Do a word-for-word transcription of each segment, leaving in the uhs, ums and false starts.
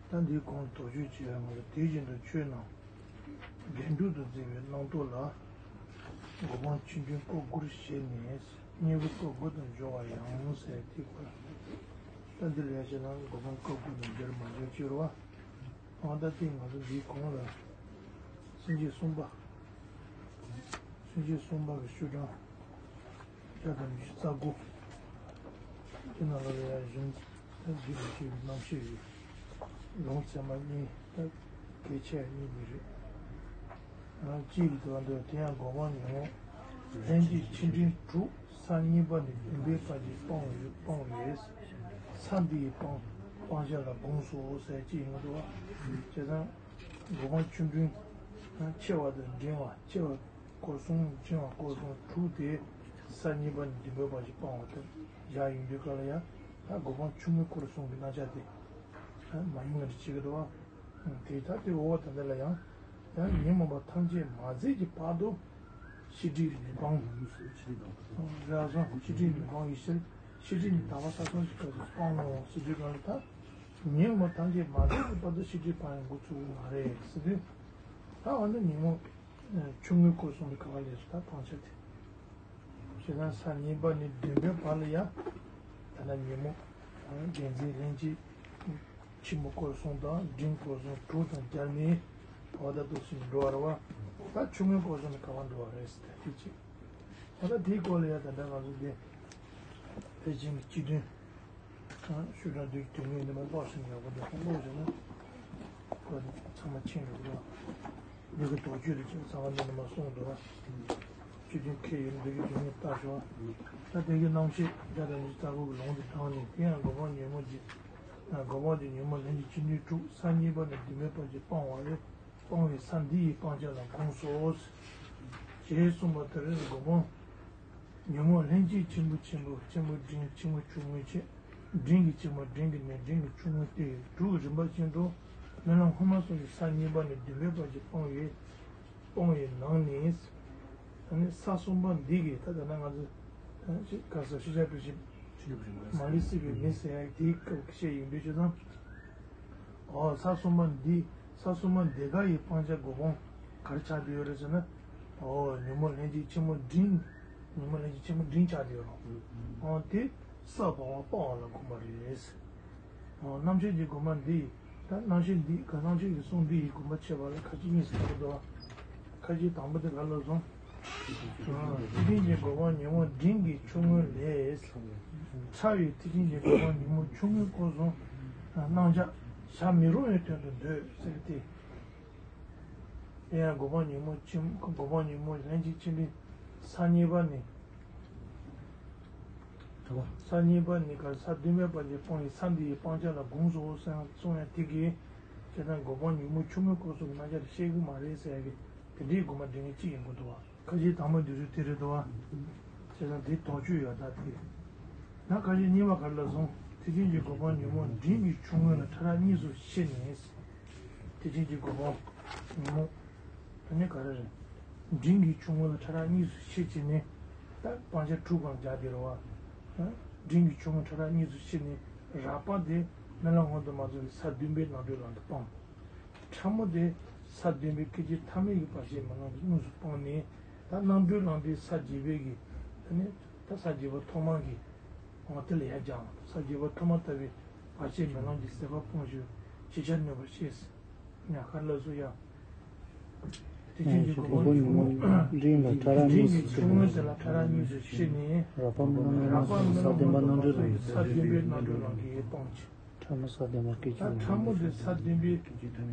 ད་འདིའི་གོང་དོགས་གཅོད་བྱས་པ་མ་གཏོགས། དེ་བཞིན་དུ་ཆོས་རྣམས་རྒྱན་དྲུག་ཏུ་མཛད་པའི་རྣམ་རྟོག་ལ། སྒོ་སྤང་ཆོས་མཐུན་སྐོར་དགུར་བཤད་ནས། གཉེན་པོ་སྐོར་དགུ་དང་སྦྱོར་བ་ཡང་ཟེར་དེའི་སྐོར། ད་འདི་ལ་ཡ་བྱས་ན་སྒོ་སྤང་སྐོར་དགུ་དང་སྦྱར་མ་སྦྱར་ཅིག་ཡོད་རེད་བ། འོ་ད་དེ་ང་ཚོ་འདིའི་གོང་ལ་སེམས་བསྐྱེད་གསུམ་པ། སེམས་བསྐྱེད་གསུམ་པ་གི་ཤོག་གྲངས་བརྒྱ་དང་ཉི་ཤུ་རྩ་དགུ། དེ་ནང་ལ་ཡ་གཞུང་ད་འདི་ལ་ཞེས་པའི་རྣམ་བཤད་ཡོད། ལུང་ཚད་མ་གཉིས་ད་གལ་ཆེ་བ་གཉིས་འདི་རེད། གཅིག་གི་དོན་དུ་དེ་ཡང་སྒོ་སྤང་ཉོན་མོངས་ལྷན་སྐྱེས་ཆེ་འབྲིང་དྲུག་ས་གཉིས་པ་ནས་བདུན་པའི་བར་གྱི་སྤོང་བའི་སྤོང་བའི་ས་འདི་ཡི་སྤང་སྤང་བྱ་ལ་དགོངས་སོ་ཟེར་གཅིག་ཡོང་འདུག་བ། བྱས་ཙང་སྒོ་སྤང་ཆུང་འབྲིང་ཆེ་བ་དང་འབྲིང་བ་ཆེ་བ་སྐོར་གསུམ་འབྲིང་བ་སྐོར་གསུམ་དྲུག་དེ་ས་གཉིས་པ་ནས་བདུན་པའི་བར་གྱི་སྤང་བ་དང་བཞག་ཡོང་དུས་སྐབས་ལ་ཡང་ད་སྒོ་སྤང་ཆུང་ངུའི་སྐོར་གསུམ་གྱི་རྣམ་གཞག་དེ་མ་ཡིན་ངེས་ཀྱི་བྱེད་ཀྱི་འདུག་བ། དེ་ལྟར་དེ་འོ་ད་འདི་ལ་ཡང་། ཡང་ཉོན་མོངས་པ་ཐམས་ཅད་མ་ཟད་ཀྱི་བར་དུ་ཤེས་སྒྲིབ་མི་སྤང་། རེད་སོང་། ཤེས་སྒྲིབ་མི་སྤང་ཡི་ཕྱིར། ཤེས་སྒྲིབ་ནི་དག་པ་ས་གསུམ་གྱི་སྐབས་སུ་སྤང་ངོ་ཟེར་དུས་གང་ལ་ད། ཉོན་མོངས་པ་ཐམས་ཅད་མ་ཟད་ཀྱི་བར་དུ་ཤེས་སྒྲིབ་སྤང་ཡང་འགོ་ཚུགས་ཀྱི་མ་རེད་ཟེར་དུས། ད་འོ་ན་ཉོན་མོངས་ཆུང་ངུའི་སྐོར་གསུམ་གྱི་ག་བ་ལས་སུ་ད་སྤང་བྱ་དེ། བྱས་ཙང་ས་གཉིས་པ་ནས་བདུན་པའི་བར་ལ་ཡང་། ད་ལྟ་ཉོན་མོངས་བདེན་འཛིན་ལྷན་སྐྱེས་ཆེན་པོ་སྐོར་གསུམ་དང་འབྲིང་སྐོར་གསུམ་དྲུག་དང་སྦྱར་ནས་འོ་ད་འདུག་སེ་འགྲོ་བ་རེད་བ། ད་ཆུང་ངུའི་སྐོར་གསུམ་ནི་ག་བ་འགྲོ་བ་རེད་ཟེར་ད་དེ་གཅིག་འོ་ད་དེའི་སྐོར་ལ་ཡང་ད་ལྟ་ང་ཚོ་འདི་ཕལ་ཆེར་གྱི་སྤྱི་དོན། ཤུགས་དྲག་དུས་དོན་ངོས་འདི་མ་སྤོགས་ཟིན་ཡག་པོ་འདུག་ཧོན་པོ་བྱས་ན། ཁོ་ཚང་མ་ཕྱིན་འགྲོ་གི་རེད། འདི་གི་དོགས་གཅོད་དེ་ཅིག་ཚང་མ་འདི་ནས་མ་གསུངས་འདུག་བ། སྤྱི་དོན་ཁེ་ཡོད་འདི་གི་དོན་ངོས་ལྟ་ཞོག་ད་དེ་གི་རྣམ་བཤད་བརྒྱ་དང་ཉི་ཤུ་རྩ་དགུ་གི་ལུང་དུ་དྲངས་ནས་དེ་ཡང་སྒོ་སྤང་ཉོན་མོངས་ཀྱི། སྒོ་སྤང་དེ་ཉོན་མོངས་ལྷན་སྐྱེས་ཆེ་འབྲིང་དྲུག་ས་གཉིས་པ་ནས་བདུན་པའི་བར་གྱི་སྤང་བ་རེད། སྤང་བའི་ས་འདི་ཡི་སྤང་བྱ་ལ་དགོངས་སོ། ཞེས་གསུངས་པ་ལྟར་སྒོ་སྤང་ཉོན་མོངས་ལྷན་སྐྱེས་ཆེན་པོ་ཆེན་པོ་ཆེན་པོ་འབྲིང་ཆེན་པོ་ཆུང་ངུའི་ཆེ། འབྲིང་གི་ཆེན་པོ་འབྲིང་གི་མེད་འབྲིང་གི་ཆུང་ངུ་སྟེ་དྲུག་རིམ་པ་བཞིན་དུ་སྨོན་ལམ་སྔོན་མ་སོགས་ཀྱི་ས་གཉིས་པ་ནས་བདུན་པའི་བར་གྱི་སྤོང་བའི་སྤོང་བའི་ནང་ནས། ཨ་ནི་ས་གསུམ་པ་འདི་གི་ད་ལྟ་ན་ང་ཚོ་ཅིག་ག་ས་ཤེས་བྱ་སྒྲུབ་བྱེད་མ་ལུས་སྲིད་པའི་མི་ཟེར་ཡག་དེའི་སྐབས་ཀྱི་བཤད་ཡོང་དུས་ཅི་ཙམ། ཨོ་ས་གསུམ་པ་འདི་ས་གསུམ་པ་འདི་ག་ཡི་སྤང་བྱ་སྒོ་སྤང་ག་རེ་ཆགས་བསྡད་ཡོད་རེད་ཟེར་ན། ཨོ་ཉོན་མོངས་ལྷན་སྐྱེས་ཆེན་མོ་འབྲིང་། ཉོན་མོངས་ལྷན་སྐྱེས་ཆེན་མོ་འབྲིང་ཆགས་བསྡད་ཡོད་རེད། ཨོ་དེ་ས་སྤང་བ་སྤང་བ་ལ་དགོངས་པ་རེད། ཨོ་རྣམ་བཤད་ཀྱི་དགོངས་པ་འདི་ད་རྣམ་བཤད་འདི་ག་རྣམ་བཤད་ཀྱི་གསུང་འདི་ཡི་དགོངས་པ་འཆད་པ་ལ་ཁ་ཅིག་གཉིས་སུ་འདུ་འདུག་ཁ་ཅིག་དང་པོ་དེ་ག་ལ་སོང་། ཐེག་ཆེན་གྱི་སྒོ་སྤང་ཉོན་མོངས་འབྲིང་གི་ཆུང་ངུ་ལས། ཕྲ་བའི་ཐེག་ཆེན་གྱི་སྒོ་སྤང་ཉོན་མོངས་ཆུང་ངུའི་སྐོར་སོང་། རྣམ་གཞག་བཞག་མི་རུང་བའི་དོན་དུ་འདོད་ཟེར་ཏེ། དེ་ཡང་སྒོ་སྤང་ཉོན་མོངས་ཆེན་སྒོ་སྤང་ཉོན་མོངས་ལྷན་སྐྱེས་ཆེ་འབྲིང་ས་གཉིས་པ་ནས། ས་གཉིས་པ་ནས་གར་ས་བདུན་པའི་བར་གྱི་སྤོང་བའི་ས་འདི་ཡི་སྤང་བྱ་ལ་དགོངས་སོ་ཟེར་གསུངས་ཡ་དེ་གིས། དེ་དང་སྒོ་སྤང་ཉོན་མོངས་ཆུང་ངུའི་སྐོར་སོགས་ཀྱི་རྣམ་གཞག་དེ་བཤད་ཀྱི་མ་རེད་ཟེར་ཡ་གི་དེ་འདྲའི་དགོངས་པ་འདྲེན་མཁན་གཅིག་ཡིན་དགོས་འདུག་བ། ཁ་ཅིག་དང་པོ་འདི་ཚོ་དེ་རེད་འདུག་བ། བྱས་ཙང་དེ་དོགས་གཅོད་ཡོད་ད་དེ། ན་ཁ་ཅིག་གཉིས་པ་ག་རེ་ལབ་སོང་། ཐེག་ཆེན་གྱི་སྒོ་སྤང་ཉོན་མོངས་འབྲིང་གི་ཆུང་ངུ་ལ་ཕྲ་རགས་གཉིས་སུ་ཕྱེ་ནས། ཐེག་ཆེན་གྱི་སྒོ་སྤང་ཉོན་མོངས། ད་ནི་ག་རེ་རེད། འབྲིང་གི་ཆུང་ངུ་ལ་ཕྲ་རགས་གཉིས་སུ་ཕྱེ་བྱས་ནས། ད་སྤང་བྱ་དྲུག་སྒང་སྦྱར་དེ་རེད་བ། འབྲིང་གི་ཆུང་ངུ་ཕྲ་རགས་གཉིས་སུ་ཕྱེ་ནས། རགས་པ་དེ་སྨོན་ལམ་སྔོན་དུ་མ་སོང་བའི་ས་བདུན་པའི་རྣལ་འབྱོར་ལམ་དུ་སྤང་། ཕྲ་མོ་དེ་ས་བདུན་པའི་སྐད་ཅིག་ཐ་མའི་གི་བར་ཆད་མེད་ལམ་གྱིས་དངོས་སུ་སྤངས་ནས། ད་རྣལ་འབྱོར་ལམ་པའི་ས་བརྒྱད་པའི་གི། ད་ནི་ད་ས་བརྒྱད་པ་ཐོག་མ་གི། འོ་དེ་ལ་ཡར་སྦྱངས། ས་བརྒྱད་པ་ཐོག་མ་ལྟ་བུའི་བར་ཆད་མེད་ལམ་གྱིས་ཟད་པ་སྤོང་ཕྱིར་ཅི་བྱར་ནུས་པར་ཤེས། ཉག་ཁར་ལ་སུ་ཡང་། དེ་བཞིན་གྱི་སྒོ་སྒོ་སྤང་ཉོན་མོངས་ཉོན་མོངས་འབྲིང་ལ་ཕྲ་རགས་གཉིས་སུ་ཕྱེ་ནས། འབྲིང་གི་ཆུང་ངུ་དེ་ལ་ཕྲ་རགས་གཉིས་སུ་ཕྱེ་ནས། རགས་པ་སྨོན་ལམ་རགས་པ་སྨོན་ལམ་ས་བདུན་པ་རྣལ་འབྱོར་ལམ་གྱིས་ས་བདུན་པའི་རྣལ་འབྱོར་ལམ་གྱིས་སྤང་ཕྱིར། ཕྲ་མོ་ས་བདུན་པ་སྐད་ཅིག་ད་ཕྲ་མོ་དེ་ས་བདུན་པའི་སྐད་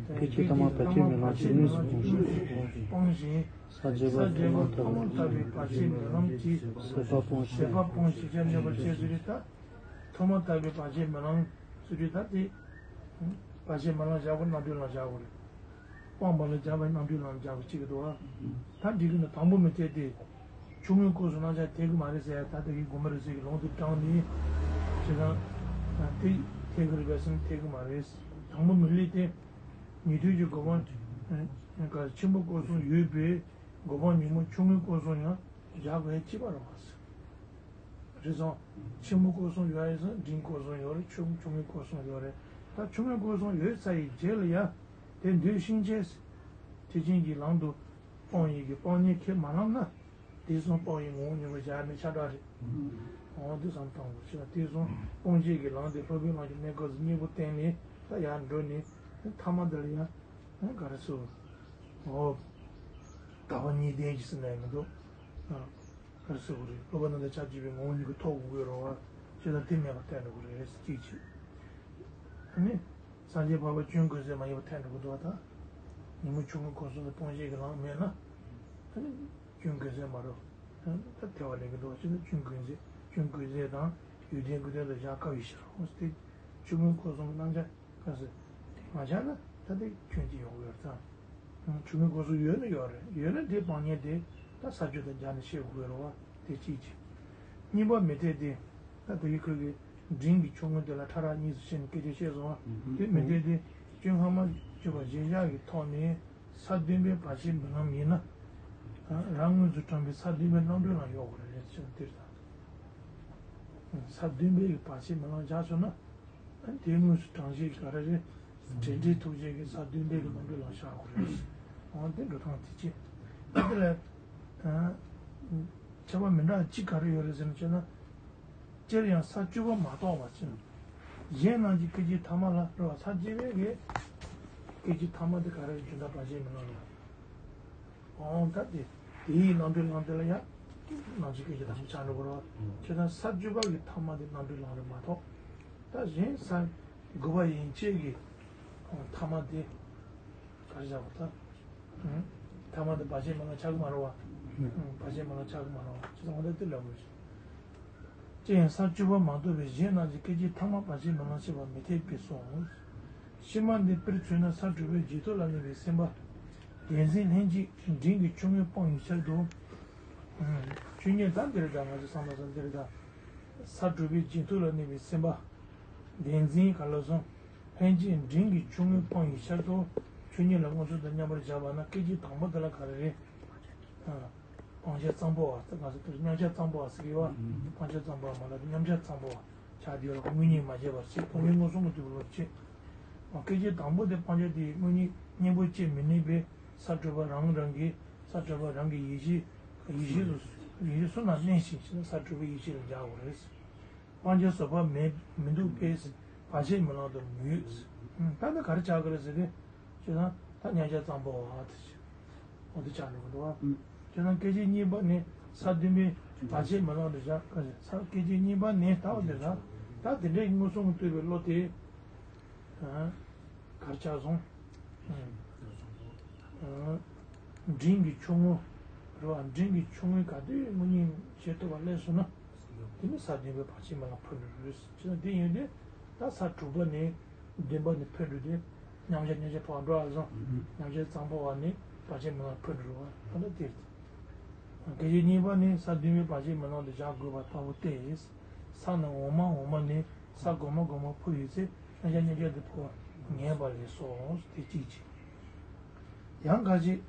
ཅིག་ཐ་མ་བར་ཆད་མེད་ལམ་གྱིས་དངོས་སུ་སྤོང་ཞིང་། སྤང་ཞིང་། ས་བརྒྱད་པ་ཐོག་མ་ལྟ་བུའི་བར་ཆད་མེད་ལམ་གྱིས་ཟད་པ་སྤོང་ཞིང་། ཟད་པ་སྤོང་ཞིང་ཅི་བྱར་ནུས་པར་ཤེས་ཟེར་དུས་ད། ཐོག་མ་ལྟ་བུའི་བར་ཆད་མེད་ལམ་ཟེར་དུས་ད་དེ། བར་ཆད་མེད་ལམ་བཞག་དགོས་རྣལ་འབྱོར་ལམ་བཞག་དགོས་རེད། སྤངས་པ་ལ་སྦྱར་བའི་རྣལ་འབྱོར་ལམ་སྦྱར་དགོས་ཅིག་གི་འདུག་ཨ། ད་འགྲིག་གི་ན་དང་པོ་མི་འཐད་དེ། ཆུང་ངུའི་སྐོར་སུ་རྣམ་གཞག་འཐད་གི་མ་རེད་ཟེར་ཡ་ད་ལྟ་གི་དགོངས་པ་རེད་ཟེར་གི་ལུང་དུ་དྲངས་ནས། བྱས་ཙང་། དེ་འཐད་གི་རེད་པས་ཟེར་ན་འཐད་གི་མ་རེད། དང་པོ་མི་ལེགས་ཏེ། ཉན་ཐོས་ཀྱི་སྒོ་སྤང་། ཆེན་པོ་སྐོར་གསུམ་ཡོད་པའི་སྒོ་སྤང་ཉོན་མོངས་ཆུང་ངུའི་སྐོར་གསུམ་ཡང་སྦྱར་དགོས་ཡ་ཅི་པ་རེད་བ། རེད་སོང་། ཆེན་པོ་སྐོར་གསུམ་ཡོད་ཡིན་སོང་། འབྲིང་སྐོར་གསུམ་ཡོད་རེད། ཆུང་ཆུང་ངུའི་སྐོར་གསུམ་ཡོད་རེད། ད་ཆུང་ངུའི་སྐོར་གསུམ་ཡོད་ཚར་ཡི་རྗེས་ལ་ཡ། དེ་འདོད་ཤིང་ཆེ། ཐེག་ཆེན་གྱི་ལམ་དུ་སྤོང་ཡི་གི་སྤང་གཉེན་ཁས་མ་བླངས་ན། དེ་གསུམ་སྤོང་ཡི་ངོ་བོ་ཉིད་པར་བཞག་ནས་ཆ་འདྲ་རེད། འོ་དེ་བསམ་བཏང་དགོས་ཤེས་ན་དེ་གསུམ་སྤོང་བྱེད་ཀྱི་ལམ་དེ་སློབ་དཔོན་ལམ་གྱི་གནས་སྐབས་སུ་གཉེན་པོ་བསྟེན་ནས་ད་ཡར་འགྲོ་ནས་ཐ་མ་དེ་ལ་ཡ། ག་རེ་ཟེར། འོ། ལྟ་བ་གཉིས་ལྡན་གྱི་ཟེར་ནས་མི་འདུག་ག་རེ་ཟེར་དགོས་རེད། སློབ་པ་རྣམས་དང་ཆབས་ཅིག་པའི་ངོ་བོ་ཉིད་ཀྱིས་ཐོབ་དགོས་ཀྱི་རེད་བ། ཅི་ལྟར་དེ་མེད་པར་ཐལ་འགྲོ་གི་རེད་ཟེར་གཅིག་བྱས། ཨ་ནི། སངས་རྒྱས་འཕགས་པ་སྐྱོན་ཀུན་ཟད་མ་ཡིན་པར་ཐལ་འགྲོ་གི་འདུག་བ་ད། ཉོན་མོངས་ཆུང་ངུའི་སྐོར་གསུམ་དུ་སྤོང་བྱེད་ཀྱི་ལམ་མེད་ན། ཨ་ནི། སྐྱོན་ཀུན་ཟད་མ་རེད། ད་ཐལ་བ་ལེན་གྱི་འདུག་བ་ཅི་ལྟར་སྐྱོན་ཀུན་ཟད། སྐྱོན་ཀུན་ཟད་དང་ཡོན་ཏན་ཀུན་ལྡན་དུ་བཞག་དཀའ་བའི་ཕྱིར་རོ་ཟེར་ཏེ། ཆུང་ངུའི་སྐོར་གསུམ་རྣམ་གཞག་ག་ཟེར། དེ་མ་ཆགས་ན་ད་དེ་ཁྱོད་ཀྱི་ཡོང་གི་ཡོད་ཙང་། ཆུང་ངུའི་སྐོར་གསུམ་ཡོད་ན་ཡོད་རེད། ཡོད་ན་དེ་སྤང་གཉེན་དེ་ད་ས་བཅུ་དང་སྦྱར་ནས་བཤད་དགོས་རེད་བ། དེ་གཅིག་བྱས། གཉིས་པ་མི་འཐད་དེ། ད་དེ་གི་ཁོས་ཀྱི་འབྲིང་གི་ཆུང་ངུ་དེ་ལ་ཕྲ་རགས་གཉིས་སུ་ཕྱེ་ནས་སྐད་ཆ་བཤད་སོང་བ། དེ་མི་འཐད་དེ། སྐྱོན་སྔ་མ་བརྗོད་པ་གཞིར་བཞག་གི་ཐོག་ནས་ས་བདུན་པའི་བར་ཆད་མེད་ལམ་ཡིན་ན། རང་དངོས་སུ་དྲངས་པའི་ས་བདུན་པའི་རྣམ་གྲོལ་ལམ་ཡོད་དགོས་རེད་ཟེར་དེར་ད། ས་བདུན་པའི་བར་ཆད་མེད་ལམ་བཞག་སོང་ན། དེ་དངོས་སུ་དྲངས་བྱེད་ག་རེ་རེད། འབྲེལ་འབྲེལ་ཐུག་བྱེད་ཀྱི་ས་བདུན་པའི་གི་རྣམ་གྲོལ་ལམ་བཞག་དགོས་རེད། འོ་དེ་འགྲོ་སྟངས་དེ་ཅི། དེ་ལ། ཁྱད་པར་མི་འདྲ་གཅིག་ག་རེ་ཡོད་རེད་ཟེར་ན་བྱས་ན། སྤྱིར་ཡང་ས་བཅུ་པ་མ་གཏོགས་པ་ཅི། གཞན་རྣམས་ཀྱི་སྐད་ཅིག་ཐ་མ་ལ་རེད་བ། ས་བཅུ་པའི་གི་སྐད་ཅིག་ཐ་མ་དེ་ག་རེ་རེད། སྦྱིན་བདག་བར་ཆད་མེད་ལམ་རེད། འོང་ད་དེ། དེའི་རྣམ་གྲོལ་ལམ་དེ་ལ་ཡང་། རྣམ་གཅོད་སྐད་ཅིག་ཐ་མ་ཆགས་འགྲོ་གི་རེད་བ། ཁྱེད་རང་ས་བཅུ་པ་གི་ཐ་མ་དེ་རྣམ་གྲོལ་ལམ་རེད་མ་གཏོགས། ད་གཞན་ས་དགུ་པ་ཡན་ཆད་ཀྱི་ཐ་མ་དེ་ག་རེ་བཞག་པ་ད། ཐ་མ་དེ་བར་ཆད་མེད་ལམ་ཆགས་ཀྱི་མ་རེད་བ། བར་ཆད་མེད་ལམ་ཆགས་ཀྱི་མ་རེད་བ། ཁྱེད་རང་འོང་ད་དེ་ལབ་དགོས་ཤིང་། ཅི་ཡང་ས་བཅུ་པ་མ་གཏོགས་པའི་གཞན་རྣམས་ཀྱི་སྐད་ཅིག་ཐ་མ་བར་ཆད་མེད་ལམ་ཞེས་པ་མི་འཐད་པས་སོ། ཕྱི་མ་འདི་དཔེར་མཚོན་ན་ས་དྲུག་པའི་རྗེས་ཐོབ་ལ་གནས་པའི་སེམས་དཔའ། བདེན་འཛིན་ལྷན་ཅིག་འབྲིང་གི་ཆུང་ངུའི་སྤོང་བའི་ཕྱིར་དུ། ཆོས་ཉིད་ད་འདིར་འདྲ་ང་ཚོ་བསམ་པ་བསམ་འདིར་འདྲ། ས་དྲུག་པའི་རྗེས་ཐོབ་ལ་གནས་པའི་སེམས་དཔའ། བདེན་འཛིན་ག་ལ་སོང་། ལྷན་ཅིག་འབྲིང་གི་ཆུང་ངུའི་སྤོང་བའི་ཕྱིར་དུ། ཆོས་ཉིད་ལ་མངོན་སུམ་དུ་མཉམ་པར་བཞག་པ་ན་སྐད་ཅིག་དང་པོ་དེ་ལ་ག་རེ་རེད། སྤང་བྱ་གཙང་པོ་བ། ང་ཚོ་དེར་མཉམ་བྱ་གཙང་པོ་བ་ཟེར་གི་ཡོད་བ། སྤང་བྱ་གཙང་པོ་བ་མ་ལ་དེ་མཉམ་བྱ་གཙང་པོ་བ་ཆགས་བསྡད་ཡོད་ལ། དངོས་གཉེན་མ་བྱས་པར་བྱེད། སྤོང་བའི་མངོན་སུམ་གྱི་ལོག་བྱེད། སྐད་ཅིག་དང་པོ་དེ་སྤང་བྱ་དེའི་དངོས་གཉེན་གཉེན་པོ་བྱེད་མི་ནུས་པས་ས་དྲུག་པ་རང་རང་གི་ས་དྲུག་པ་རང་གི་ཡེ་ཤེས་ཡེ་ཤེས་སུ་ཡེ་ཤེས་སུ་ན་གནས་ཤིང་ཞེ་ན་ས་དྲུག་པའི་ཡེ་ཤེས་ལ་འཇགས་དགོས་རེད། སྤང་བྱ་བཟོད་པ་མེད་མི་འདུག་པས་བར་ཆད་མེད་ལམ་དུ་མི་འོས། ད་ནི་ག་རེ་ཆགས་ཀྱི་རེད་ཟེར་ཏེ། ཅེ་ན་ད་མཉམ་བྱ་གཙང་པོ་བ་དེ་ཆགས། འོ་དེ་ཆགས་འགྲོ་གི་འདུག་བ། ཅེ་ན་སྐད་ཅིག་གཉིས་པ་ནི་ས་བདུན་པའི་བར་ཆད་མེད་ལམ་དུ་བཞག་ས་སྐད་ཅིག་གཉིས་པ་ནི་ལྟ་བ་དེ་ལ་ད་དེ་འདྲའི་མངོན་སུམ་དུ་བསྟོད་པའི་བློ་དེ་ག་རེ་ཆགས་སོང་། འབྲིང་གི་ཆུང་ངུ་རེད་བ། འབྲིང་གི་ཆུང་ངུའི་ག་དུས་དངོས་གཉེན་བྱེད་ཐུབ་པ་སླེབས་སོང་ན། དེ་ནི་ས་བདུན་པའི་བར་ཆད་མེད་ལམ་འཕོ་འགྲོ་རེད། ཅེ་ན་དེ་ཡིན་དུས་ད་ས་དྲུག་པ་ནས་བདུན་པ་ནས་འཕོ་འགྲོ་དུས་མཉམ་བྱ་མཉམ་བྱ་འཕོ་བ་འགྲོ་བ་སོང་། མཉམ་བྱ་གཙང་པོ་བ་ནས་བར་ཆད་མེད་ལམ་འཕོ་འགྲོ་བ་ད་ལྟ་དེ་རེད། སྐད་ཅིག་གཉིས་པ་ནི་ས་བདུན་པའི་བར་ཆད་མེད་ལམ་དུ་བཞག་དགོས་པ་ལྟ་བུ་སྟེ། ས་རྣམས་འོག་མ་འོག་མ་ནས་ས་གོང་མ་གོང་མར་འཕོ་ཡི་ཚེ་མཉམ་བྱ་མཉམ་བྱ་དུ་འཕོ་བ་ངེས་པ་ལས་སོ། དེ་གཅིག་བྱས། ཡང་ཁ་ཅིག་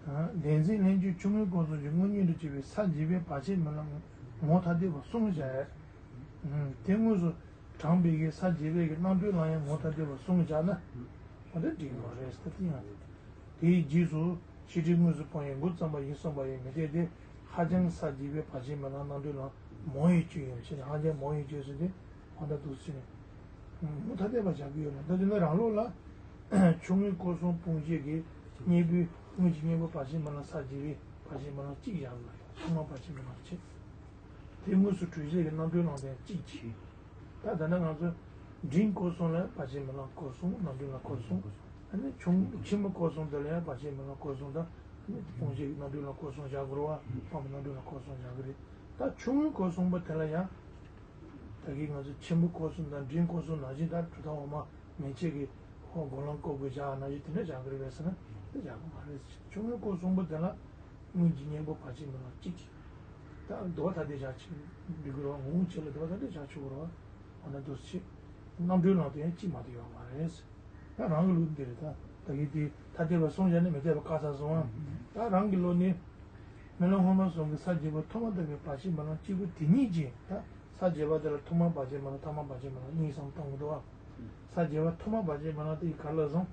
བདེན་འཛིན་ལྷན་ཅིག་ཆུང་ངུའི་སྐོར་གསུམ་གྱི་དངོས་གཉེན་དུ་བྱས་པའི་ས་བརྒྱད་པའི་བར་ཆད་མེད་ལམ་ངོ་ཐ་དད་པ་གསུམ་བཞག་ཡ། དེ་དངོས་སུ་དྲངས་པའི་གི་ས་བརྒྱད་པའི་གི་རྣམ་གྲོལ་ལམ་ཡང་ངོ་ཐ་དད་པ་གསུམ་བཞག་ན། འོ་དེ་འགྲིག་མ་རེད་ཟེར་ཏེ་ཡང་། དེའི་རྗེས་སུ་ཤེས་སྒྲིབ་དངོས་སུ་སྤོང་ཡི་འགོ་བརྩམས་པ་ཡིན་གསུངས་པ་ཡིན་མི་འཐད་དེ། ཧ་ཅང་ས་བརྒྱད་པའི་བར་ཆད་མེད་ལམ་རྣམ་གྲོལ་ལམ་མང་བའི་ཆོས་ཡིན་ཕྱིར་ཧ་ཅང་མང་བའི་ཆོས་ཟེར་ཏེ། ཨ་ད་འདུག་ཟེར་ནས། ངོ་ཐ་དད་པ་བྱ་གི་ཡོད་ལ་ད་དེ་ནི་རང་ལུགས་ལ། ཆུང་ངུའི་སྐོར་གསུམ་སྤོང་བྱེད་ཀྱི་གཉེན་པོའི་དངོས་ཀྱི་གཉེན་པོ་བར་ཆད་མེད་ལམ་ས་བརྒྱད་པའི་བར་ཆད་མེད་ལམ་གཅིག་བཞག་དགོས་ལ་ཐོག་མ་བར་ཆད་མེད་ལམ་བྱེད། དེ་དངོས་སུ་གྲོལ་བྱེད་ཀྱི་རྣམ་གྲོལ་ལམ་དེ་གཅིག་བྱེད། ད་ད་ནི་ང་ཚོ་འབྲིང་སྐོར་གསུམ་ལ་བར་ཆད་མེད་ལམ་སྐོར་གསུམ་རྣམ་གྲོལ་ལམ་སྐོར་གསུམ། ཨ་ནི་ཆུང་ཆེན་པོ་སྐོར་གསུམ་དེ་ལ་ཡང་བར་ཆད་མེད་ལམ་སྐོར་གསུམ་དང་ཨ་ནི་སྤོང་བྱེད་ཀྱི་རྣམ་གྲོལ་ལམ་སྐོར་གསུམ་བཞག་དགོས་རེད་བ། སྤང་བའི་རྣམ་གྲོལ་ལམ་སྐོར་གསུམ་བཞག་གི་རེད། ད་ཆུང་ངུའི་སྐོར་གསུམ་པོ་དེ་ལ་ཡང་། ད་གིན་ང་ཚོ་ཆེན་པོ་སྐོར་གསུམ་དང་འབྲིང་སྐོར་གསུམ་ནང་བཞིན་ད་གྲུབ་མཐའ་འོག་མ་མན་ཆད་ཀྱི་འོག་སྒོམ་ལམ་སྐོར་དགུ་བཞག་ནང་བཞིན་དེ་འདྲ་བཞག་གི་རེད་པས་ཟེར་ན་དེ་བཞག་གི་མ་རེད། ཆུང་ངུའི་སྐོར་གསུམ་པོ་དེ་ལ་དངོས་ཀྱི་གཉེན་པོ་བར་ཆད་མེད་ལམ་གཅིག་ད་དུ་བ་ཐ་དད་བཞག་ཆེ་འགྲིག་གི་རེད་བ། ངོ་བོ་ཆེ་ལ་དུ་བ་ཐ་དད་བཞག་ཆོག་གི་རེད་བ། འོ་ན་འདུག་སེ་བྱེད། རྣམ་གྲོལ་ལམ་དུ་ཡང་གཅིག་མ་གཏོགས་ཡོད་མ་རེད། ད་རང་གི་ལུགས་འདི་རེད་ད། ད་གིན་དེ་ཐ་དད་པ་གསུམ་བཞག་ནས་མི་འཐད་པ་བཀག་ཚར་སོང་ཨ། ད་རང་གི་ལུགས་ནི། རྨི་ལམ་སྔོན་མ་གསུམ་གྱི་ས་བརྒྱད་པ་ཐོག་མ་ལྟ་བུའི་བར་ཆད་མེད་ལམ་གཅིག་པུ་དེ་ཉིད་ཀྱིས་ད་ས་བརྒྱད་པ་དེ་ལ་ཐོག་མ་བར་ཆད་མེད་ལམ་ཐ་མ་བར་ཆད་མེད་ལམ་གཉིས་སམ་གཏོང་གི་འདུག་ཨ། ས་བརྒྱད་པ་ཐོག་མ་བར་ཆད་མེ་ལོང་དེ་ཡི་ག་ལ་སོང་།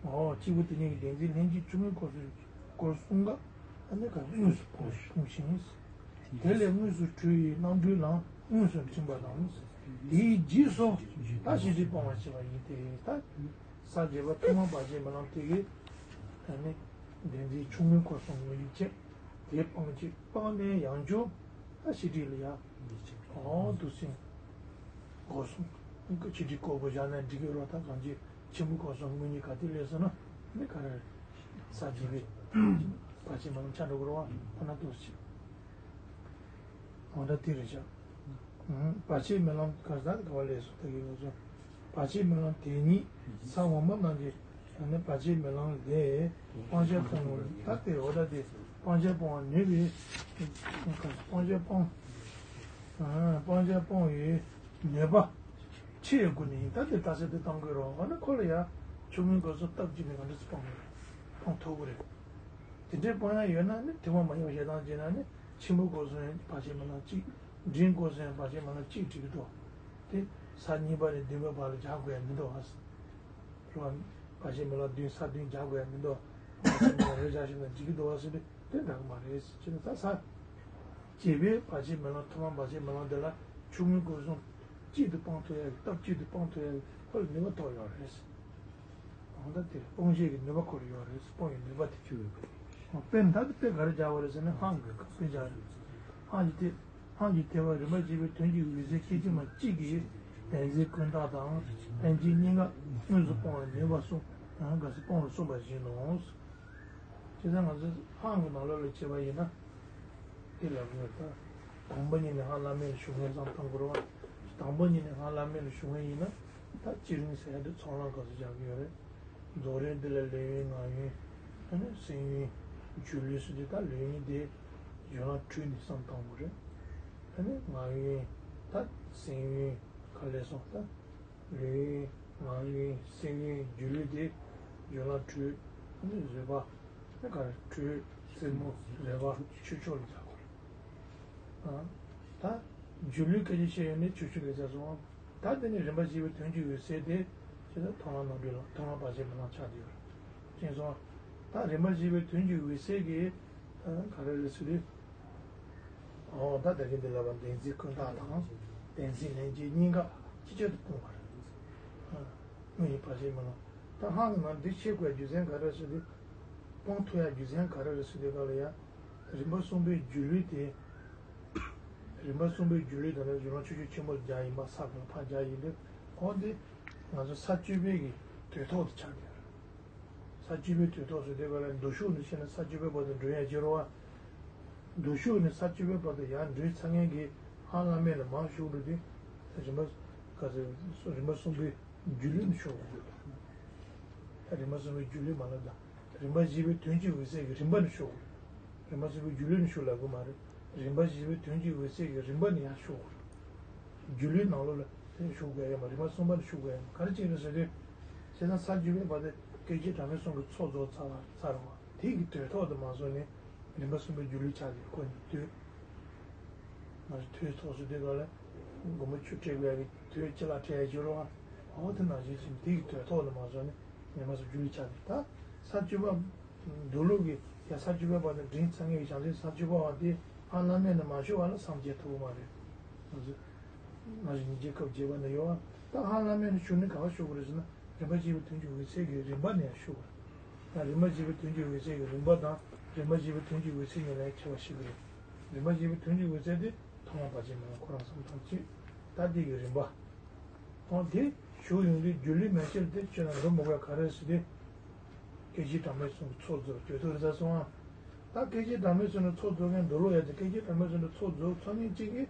འོ་གཅིག་པུ་དེ་ཉིད་ཀྱི་བདེན་འཛིན་ལྷན་སྐྱེས་ཆུང་ངུའི་སྐོར་སོང་སྐོར་གསུམ་ཀ་ཨ་ནི་ག་དངོས་སུ་སྤོང་སྤོང་ཞིང་། དེ་ལས་དངོས་སུ་གྲོལ་བའི་རྣམ་གྲོལ་ལམ་དངོས་སུ་འཁྲིད་པ་དང་། དེའི་རྗེས་སུ་ད་ཤེས་སྒྲིབ་སྤང་བར་བྱེད་པ་ཡིན་ཏེ། ད་ས་བརྒྱད་པ་ཐོག་མ་བར་ཆད་མེ་ལོང་དེ་གིས་ཨ་ནི་བདེན་འཛིན་ཆུང་ངུའི་སྐོར་སོང་དངོས་ཡུལ་བྱས། དེ་སྤང་བྱེད་སྤངས་ནས་ཡང་བསྐྱར་ད་ཤེས་སྒྲིབ་ལ་ཡ། འོ་འདུག་སེ་སྐོར་གསུམ། ཤེས་སྒྲིབ་སྐོར་པོ་བཞག་ན་འགྲིག་གི་རེད། ད་གང་ཅི་ཆེན་པོ་སྐོར་སོང་དངོས་གཉིས་ག་དུས་སླེབས་སོང་ན་ནི་ག་རེ་རེད། ས་བརྒྱད་པའི་བར་ཆད་མེ་ལོང་ཆགས་འགྲོ་གི་རེད་བ། ཁོ་ན་འདུག་སེ། འོ་ད་དེ་རེད་ཤག་བར་ཆད་མེ་ལོང་ག་ས་ག་བ་ལས་སུ་ད་གི་ལོ་སོ། བར་ཆད་མེ་ལོང་དེ་ཉིད་ས་འོག་མ་རྣམས་ཀྱི་ཡང་ན་བར་ཆད་མེ་ལོང་ལས་སྤང་བྱ་སྤོང་བར་ད་དེ་འོ་ད་དེ་སྤང་བྱ་སྤོང་བར་ནུས་པའི་སྤང་བྱ་སྤོང་སྤང་བྱ་སྤོང་བའི་ནུས་པ་ཆེ་དགུ་ནི་ད་དེ་ད་ས་དེ་གཏོང་དགོས་རོགས། འོ་ན་ཁོ་ལ་ཡང་ཆུང་ངུའི་སྐོར་སོ་སྟབས་གཅིག་ནས་ག་འདྲ་སེ་སྤང་དགོས་རེད། སྤང་ཐུབ་ཀྱི་རེད། དེ་འདྲའི་སྤང་ཡ་ཡོད་ན་ནི་དེ་མ་མ་ཡིན་པ་ཞེ་སྡང་བྱས་ན་ནི་ཆེན་པོ་སྐོར་སོང་ཡང་བར་ཆད་མེ་ལོང་གཅིག་འབྲིང་སྐོར་སོང་ཡང་བར་ཆད་མེ་ལོང་གཅིག་འགྲིག་གི་འདུག་དེ་ས་གཉིས་པ་ནས་བདུན་པའི་བར་ལ་རྒྱག་དགོས་ཡ་མི་འདུག་ཨ། རེད་བ། བར་ཆད་མེ་ལོང་བདུན་ས་བདུན་རྒྱག་དགོས་ཡ་མི་འདུག་བར་ཆད་མེ་ལོང་རེ་རྒྱག་ཤེས་ན་འགྲིག་གི་འདུག་ཨ་ཟེར་དུས་དེ་འདྲ་གི་མ་རེད་ཟེར་ན་ད་ས། བརྒྱད་པའི་བར་ཆད་མེ་ལོང་ཐོག་མ་བར་ཆད་མེ་ལོང་དེ་ལ་ཆུང་ངུའི་སྐོར་སོང་གཅིག་ཏུ་སྤང་ཐུབ་ཡ་གི་སྟབས་གཅིག་ཏུ་སྤང་ཐུབ་ཡ་གི་ཁོ་ལ་ནུས་པ་ཐོགས་ཡོད་རེད། འོ་ད་དེ་སྤོང་བྱེད་ཀྱི་ནུས་པ་ཁོ་ལ་ཡོད་རེད། སྤོང་བའི་ནུས་པ་དེ་ཆུ་ཡོད་པ་རེད། དཔེར་ན་ད་དེ་དཔེ་ག་རེ་སྦྱར་བ་རེད་ཟེར་ན་སྔགས་ཀྱི་དཔེ་སྦྱར་རེད། སྔགས་ཀྱི་དེ་སྔགས་ཀྱི་དེ་བ་རིམ་པ་བཞི་པའི་དོན་གྱི་འོད་གསལ་སྐད་ཅིག་མ་གཅིག་གིས་བདེན་འཛིན་ཀུན་བཏགས་དང་ལྷན་སྐྱེས་གཉིས་ཀ་དངོས་སུ་སྤོང་བའི་ནུས་པ་གསུངས། ག་ས་སྤོང་ལ་གསུངས་པ་བཞིན་ནོ། བྱས་ཙང་ང་ཚོས་སྔགས་ཀྱི་ནང་ལོགས་ལ་བྱས་པ་ཡིན་ན། དེ་ལ་ངོས་ད། དང་པོ་ཉིད་ནས་སྔགས་བླ་མེད་ལ་ཞུགས་མཁན་བསམ་བཏང་དགོས་རེད་བ། དང་པོ་ཉིད་ནས་སྔགས་བླ་མེད་ལ་ཞུགས་མཁན་ཡིན་ན། ད་སྤྱིར་རིང་ཟེར་ཡ་དེ་ཚོགས་ལམ་སྐབས་སུ་སྦྱར་གྱི་ཡོད་རེད། རྫོགས་རིམ་འདི་ལ་ལས་ཡུན་ངག་ཡུན། ཨ་ནི་སེམས་ཡུན། སྒྱུ་ལུས་སུ་དེ་ད་ལས་ཡུན་དེ་སྦྱོར་ལམ་དྲུག་ནས་བསམ་བཏང་དགོས་རེད། ཨ་ནི་ངག་ཡུན། ད་སེམས་ཡུན། ག་ལས་སོང་ད། ལུས། ངག་ཡུལ། སེམས་ཡུལ། སྒྱུ་ལུས་དེ། སྦྱོར་ལམ་དྲུག་ནི་བཟོད་པ། ནི་ག་རེ་དྲོད། རྩེད་མོ། བཟོད་པ། ཆོས་མཆོག་ལ་བྱ་དགོས། ཨ། ད། སྒྱུ་ལུས་སྐད་ཆ་བཤད་ཡོད་ནི་ཆོས་མཆོག་ལ་བྱ་སོང་། ད་དེ་ནི་རིམ་པ་བཞི་པའི་དོན་གྱི་འོད་གསལ་དེ། ཇི་ལྟར་མཐོང་ལམ་རྣམ་གྲོལ་ལམ་མཐོང་ལམ་བར་ཆད་མེད་ལམ་ཆགས་བསྡད་ཡོད་རེད། མཁྱེན་སོང་། ད་རིམ་པ་བཞི་པའི་དོན་གྱི་འོད་གསལ་གྱི། ད་ག་རེ་རེད་ཟེར་དུས། འོ་ད་ད་གིན་འདི་ལབ་པ་བདེན་འཛིན་ཀུན་བཏགས་དང་བདེན་འཛིན་ལྷན་སྐྱེས་གཉིས་ཀ་ཅི་ཕྱིར་དུ་སྤོང་བར། དངོས་ཡིན་བར་ཆད་མེད་ལམ། ད་སྔགས་ཀྱི་ནང་འདི་ཤེས་དགོས་རྒྱུ་མཚན་ག་རེ་ཟེར་དུས། སྤོང་ཐུབ་ཡ་རྒྱུ་མཚན་ག་རེ་རེད་ཟེར་དུས་ག་ལ་ཡ། རིམ་པ་གསུམ་པའི་སྒྱུ་ལུས་དེ། རིམ་པ་གསུམ་པའི་སྒྱུ་ལུས་དང་ནི་སྒྱུ་ལམ་ཆོས་སྤྱོད་ཆེན་པོ་རྒྱག་ཡིན་པ་ས་ག་ལ་ཕར་རྒྱག་ཡིན་དུས་འོ་འདི། ང་ཚོ་ས་བཅུ་པའི་གི་དུས་ཐོག་ཏུ་ཆགས་ཀྱི་ཡོད་རེད། ས་བཅུ་པའི་དུས་ཐོག་སུ་དེ་ག་ལ་འདུ་ཤུགས་ནི་ཤེས་ན་ས་བཅུ་པའི་བར་དུ་འགྲོ་ཡ་ཅི་རུ་བ། འདུ་ཤུགས་ནི་ས་བཅུ་པའི་བར་དུ་ཡང་འགྲོ་ཚར་མཁན་གྱི་ཧ་ལམ་མེད་ལ་མང་ཤོས་འགྲོ་དུས། རིམ་པ། ག་ཚོད། རིམ་པ་གསུམ་པའི་སྒྱུ་ལུས་ནི་ཤོག་དགོས། རིམ་པ་གསུམ་པའི་སྒྱུ་ལུས་མ་ལབ་ད། རིམ་པ་བཞི་པའི་དོན་གྱི་འོད་གསལ་གྱི་རིམ་པ་ནི་ཤོག་དགོས། རིམ་པ་གསུམ་པའི་སྒྱུ་ལུས་ནི་ཤོག་ལབ་དགོས་མ་རེད། རིམ་པ་བཞི་པའི་དོན་གྱི་འོད་གསལ་གྱི་རིམ་པ་ནི་ཡང་ཤོག་དགོས། སྒྱུ་ལུས་ནང་ལོགས་ལ་དེ་ཤོག་དགོས་ཡ་མ་རིམ་པ་གསུམ་པ་ནི་ཤོག་དགོས་ཡ་མ་ག་རེ་བྱས་རེད་ཟེར་དུས། བྱས་ཙང་ས་བཅུ་པའི་བར་དུ་སྐད་ཅིག་གྲངས་མེད་གསུམ་གྱི་ཚོགས་རྫོགས་ཚར་བ་ཚར་བ་དེ་གི་དུས་ཐོག་ཏུ་མ་སོང་ནས། རིམ་པ་གསུམ་པའི་སྒྱུ་ལུས་ཆགས་ཏེ་ཁོ་ནི་དུས། མ་རེད་དུས་ཐོག་སུ་དུས་ག་ལ། མགོན་པོ་ཆུ་སྤྲད་དགོས་ཀྱི་དུས་ཅི་ལ་སྤྲད་ཡ་སྒྱུར་བ། འོ་དེ་ནང་བཞིན་ཕྱིན་དེ་གི་དུས་ཐོག་ལ་མ་སོང་ནས་རིམ་པ་གསུམ་སྒྱུ་ལུས་ཆགས་ཏེ་ད། ས་བཅུ་པ། མདོ་ལུགས་ཀྱི་ཡ་ས་བཅུ་པའི་བར་དུ་འབྲིང་ཚང་ངེས་ཀྱི་བྱང་ཆུབ་ས་བཅུ་པ་བ་དེ་ཧ་ལམ་མེད་ནས་མ་ཤོར་བ་ལ་སངས་རྒྱས་ཐུབ་པ་མ་རེད། ང་ཚོ། ང་ཚོ་སྙིང་རྗེ་སྐབས་བརྒྱད་པ་ནས་ཡོད་བ། ད་ཧ་ལམ་མེད་ནས་ཤོར་ནས་ག་བ་ཤོར་དགོས་རེད་ཟེར་ན། རིམ་པ་བཞི་པའི་དོན་གྱི་འོད་གསལ་གྱི་རིམ་པ་ནས་ཡང་ཤོར་བ། ད་རིམ་པ་བཞི་པའི་དོན་གྱི་འོད་གསལ་གྱི་རིམ་པ་དང་རིམ་པ་བཞི་པའི་དོན་གྱི་འོད་གསལ་གཉིས་ལ་ཡང་ཁྱད་པར་ཤེས་ཀྱི་རེད། རིམ་པ་བཞི་པའི་དོན་གྱི་འོད་གསལ་དེ་ཐོག་མ་བར་ཆད་མེད་ལམ་ཁོ་རང་བསམ་བཏང་ཅིག་ད་འདི་གི་རིམ་པ། འོ་དེ་ཞུགས་ཡོང་དུས་སྒྱུ་ལུས་མན་ཆད་དེ་ཁྱོད་ལ་འགྲོ་མི་དགོས་ག་རེ་ཟེར་དུས། སྐད་ཅིག་གྲངས་མེད་གསུམ་གྱི་ཚོགས་རྫོགས་གྱོད་དུ་རེ་ས་སོང་ཨ། ད་སྐད་ཅིག་གྲངས་མེད་གསུམ་གྱི་ཚོགས་རྫོགས་མཁན་འདུག་ལོ་ཡ་དེ་སྐད་ཅིག་གྲངས་མེད་གསུམ་གྱི་ཚོགས་རྫོགས་ཚོགས་མཁན་གཅིག་གིས་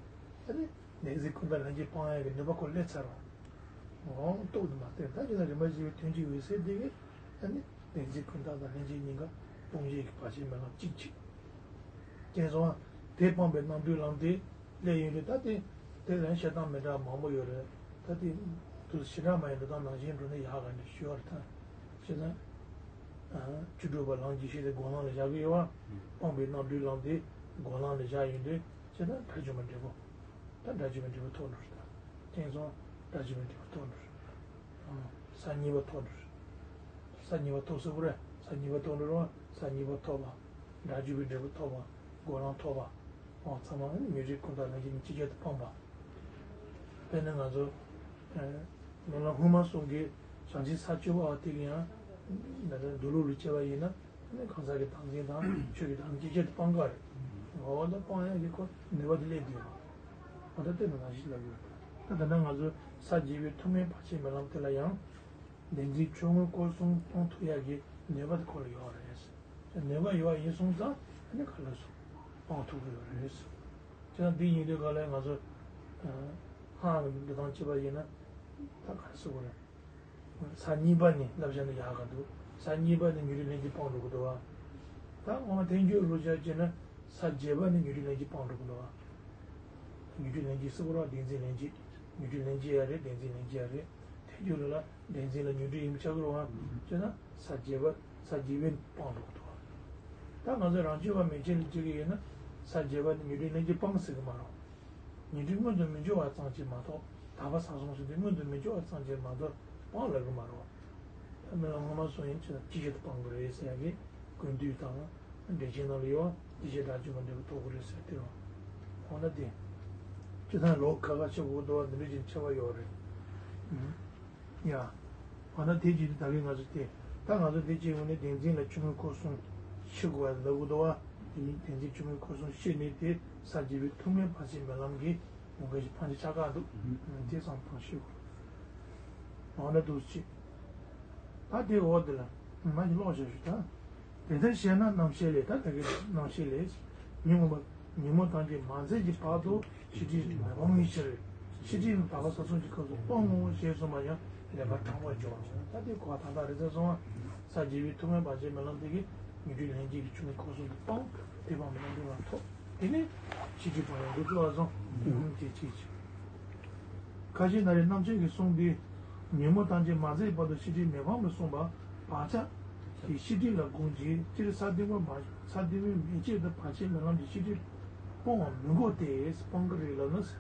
ཨ་ནི་བདེན་འཛིན་ཀུན་བཏགས་ལྷན་སྐྱེས་སྤང་ཡ་གི་ནུས་པ་ཁོ་སླེབས་ཚར་བ། འོང་ཏོག་ཏུ་མ་སྟེར་ད་ཅི་ལ་རིམ་པ་བཞི་པའི་དོན་གྱི་འོད་གསལ་དེ་གིས་ཨ་ནི་བདེན་འཛིན་ཀུན་བཏགས་དང་ལྷན་སྐྱེས་གཉིས་ཀ་སྤོང་བྱེད་ཀྱི་བར་ཆད་མེད་ལམ་གཅིག་གཅིག་མཁྱེན་སོང་ཨ། དེ་སྤངས་པའི་རྣམ་གྲོལ་ལམ་དེ་སླེབས་ཡོང་དུས་ད་དེ་དེ་ལན་བཤད་སྟངས་མི་འདྲ་མང་པོ་ཡོད་རེད། ད་དེ་དུས་ཞེ་དྲག་མ་ཡིན་འགྲོ་སྟངས་ནང་བཞིན་འགྲོ་ན་ཡག་ག་འདྲ་ཞུ་བར་ཐལ། བྱས་ཙང་། བཅུ་དྲུག་པ་ལམ་གྱི་གཞི་དེ་སྒོམ་ལམ་ལ་བཞག་གི་ཡོད་བ། སྤངས་པའི་རྣམ་གྲོལ་ལམ་དེ་སྒོམ་ལམ་ལ་བཞག་ཡོང་དུས་བྱས་ཙང་དགྲ་བཅོམ་པའི་འབྲས་བུ། ད་དགྲ་བཅོམ་པའི་འབྲས་བུ་ཐོབ་འགྲོ་རེད་ད། མཁྱེན་སོང་། དགྲ་བཅོམ་པའི་འབྲས་བུ་ཐོབ་འགྲོ་རེད། ས་གཉིས་པ་ཐོབ་འགྲོ། ས་གཉིས་པ་ཐོབ་ཟེར་བ་རེད། ས་གཉིས་པ་ཐོབ་འགྲོ་རུང་ས་གཉིས་པ་ཐོབ་པ། སྒྲ་བརྗོད་པའི་འབྲས་བུ་ཐོབ་པ། སྒོམ་ལམ་ཐོབ་པ། འོ་ཚང་མ་ནི་མི་རིགས་ཀུན་བཏགས་ལྷན་སྐྱེས་ནི་ཅིག་ཅར་དུ་སྤངས་པ། དཔེར་ན་ང་ཚོ་ལམ་སྔོན་མ་གསུམ་གྱི་བྱང་ཆུབ་ས་བཅུ་པ་དེ་གི་ཡང་འདུག་ལུགས་ལ་དཔྱད་པ་ཡིན་ན། ནི་གང་ཟག་གི་བདག་འཛིན་དང་ཆོས་ཀྱི་བདག་འཛིན་ཅིག་ཅར་དུ་སྤང་དགོས་རེད། འོ་ད་སྤང་ཡག་གི་ཁོ་ནུས་པ་དེ་སླེབས་བསྡད་ཡོད། འོ་ད་དེ་ནི་ནང་བཞིན་ལབ་ཡོད། ད་ད་ལྟ་ང་ཚོས་ས་བརྒྱད་པའི་ཐུན་མོང་བར་ཆད་མེད་ལམ་དེ་ལ་ཡང་བདེན་འཛིན་ཆོས་མངོན་སྐོར་གསུམ་སྤང་ཐུབ་ཡག་གི་ནུས་པ་དེ་ཁོ་ལ་ཡོད་རེད། ནུས་པ་ཡོད་པ་ཡིན་སོང་ཙང་ཨ་ནི་ག་ལ་སོང་སྤང་ཐུབ་ཀྱི་ཡོད་རེད། བྱས་ཙང་འདི་ཡིན་དུས་ག་ལ་ང་ཚོ་ལྷག་གི་འདུག་སྟངས་བྱས་པ་ཡིན་ན་ད་ག་རེ་ཟེར་དགོས་རེད། ས་གཉིས་པ་ནི་བསླབ་བྱ་འདི་ཡག་ག་འདུག་ས་གཉིས་པ་ནི་ཉོན་སྒྲིབ་ལྷན་སྐྱེས་སྤངས་འགྲོ་གི་འདུག་བ། ད་འོ་ན་ཐལ་འགྱུར་ལུགས་བྱས་ན་ས་བརྒྱད་པ་ནི་ཉོན་སྒྲིབ་ལྷན་སྐྱེས་སྤངས་འགྲོ་གི་འདུག་བ། ཉོན་སྒྲིབ་ལྷན་སྐྱེས་སུ་བོར་བ་བདེན་འཛིན་ལྷན་སྐྱེས། ཉོན་སྒྲིབ་ལྷན་སྐྱེས་ཡང་རེད། བདེན་འཛིན་ལྷན་སྐྱེས་ཡང་རེད། ཐལ་འགྱུར་ལུགས་ལ་བདེན་འཛིན་ལ་ཉོན་སྒྲིབ་ཡིན་པ་ཆགས་ཀྱི་རེད་བ། བྱས་ན་ས་བརྒྱད་པ་ས་བརྒྱད་པས་སྤངས་འགྲོ་གི་འདུག་བ། ད་ང་ཚོ་རང་རྒྱུད་པ་མན་ཆད་ལ་བྱེད་ཀྱི་ཡོད་ན་ས་བརྒྱད་པ་ནི་ཉོན་སྒྲིབ་ལྷན་སྐྱེས་སྤངས་ཟེར་གི་མ་རེད། ཉོན་སྒྲིབ་མངོན་དུ་མི་འགྱུར་བ་ཙམ་གྱིས་མ་གཏོགས་དག་པ་ས་གསུམ་ཟེར་དུས་མངོན་དུ་མི་འགྱུར་བ་ཙམ་གྱིས་མ་གཏོགས་སྤང་ལབ་གི་མ་རེད། ད་རྨི་ལམ་སྔ་མ་སོགས་ཡིན་ཕྱིར་ཅིག་ཅར་དུ་སྤང་དགོས་རེད་ཟེར་ཡག་གི་ཀུན་བཏུས་དང་འགྲེལ་ཆེན་ནང་ལ་ཡོད་པ་འདི་བྱས་སྒྲ་བརྗོད་པ་འབྲས་བུ་ཐོབ་དགོས་རེད་ཟེར་དེ་རེད། འོ་ན་དེ་སྤྱིར་བཏང་ལོ་ཁ་ཁ་ཆེ་དགོས་འདུག་བ་འདི་འདྲ་ཅིག་ཆེ་བ་ཡོད་རེད། ཡ། འོ་ན་དེ་བྱས་ཏེ་ད་གིན་ང་ཚོ་དེ། ད་ང་ཚོ་དེ་བྱས་ཡོང་ནས་བདེན་འཛིན་ལ་ཆོས་མངོན་སྐོར་གསུམ་ཤེས་དགོས་པ་ལབ་དགོས་འདུག་བ། དེ་ནི་བདེན་འཛིན་ཆོས་མངོན་སྐོར་གསུམ་ཤེས་ནས་དེ་ས་བརྒྱད་པའི་ཐུན་མོང་བར་ཆད་མེད་ལམ་གྱི་ཡོང་མཁན་ཞིག་ཕན་ཆད་ཆགས་ཀྱི་འདུག་དེ་བསམ་བཏང་ཤེས་དགོས། འོ་ན་འདུག་སེ་བྱས། ད་དེ་འོག་དེ་ལ་མ་ཞིག་ཀློག་བྱ་ཞུ་ད། དེ་ལྟར་བཤད་ན་རྣམ་བཤད་ལས། ད་ད་གིན་རྣམ་བཤད་ལས། ཉོན་མོངས་པ་ཉོན་མོངས་དང་བཅས་མ་ཟད་ཀྱི་བར་དུ་ཤེས་སྒྲིབ་མི་སྤང་བའི་ཕྱིར། ཤེས་སྒྲིབ་ནི་དག་པ་ས་གསུམ་གྱི་སྐབས་སུ་སྤང་ངོ་ཞེས་གསུངས་པ་ཡང་ལེགས་པར་དྲངས་པར་འགྱུར་བ་ཞེ་ན། ད་དེ་གོ་བ་ད་ལྟ་རེ་ཚར་སོང་བ། ས་བརྒྱད་པའི་ཐུན་མོང་བར་ཆད་མེད་ལམ་དེ་གིས་ཉོན་སྒྲིབ་ལྷན་སྐྱེས་ཀྱི་ཆོས་མངོན་སྐོར་གསུམ་དུ་སྤངས། དེ་སྤངས་པའི་རྣམ་གྲོལ་ལམ་ཐོབ། དེ་ནས་ཤེས་སྒྲིབ་སྤང་ཡང་འགོ་བཙུགས་པ་སོང་། དེ་གཅིག་བྱས། ཁ་ཅིག་ན་རེ་རྣམ་བཤད་ཀྱིས་གསུངས་ཏེ། ཉོན་མོངས་དང་བཅས་མ་ཟད་བར་དུ་ཤེས་སྒྲིབ་མི་སྤང་བར་གསུངས་པ། བག་ཆགས་ཀྱི་ཤེས་སྒྲིབ་ལ་དགོངས་ཀྱི། སྤྱིར་ས་བདུན་པ་མ་ས་བདུན་པའི་མན་ཆད་དུ་བར་ཆད་མེད་ལམ་གྱི་ཤེས་སྒྲིབ་སྤོང་བ་མི་དགོས་ཏེ། སྤང་གི་རེད་ལབ་ན། ས་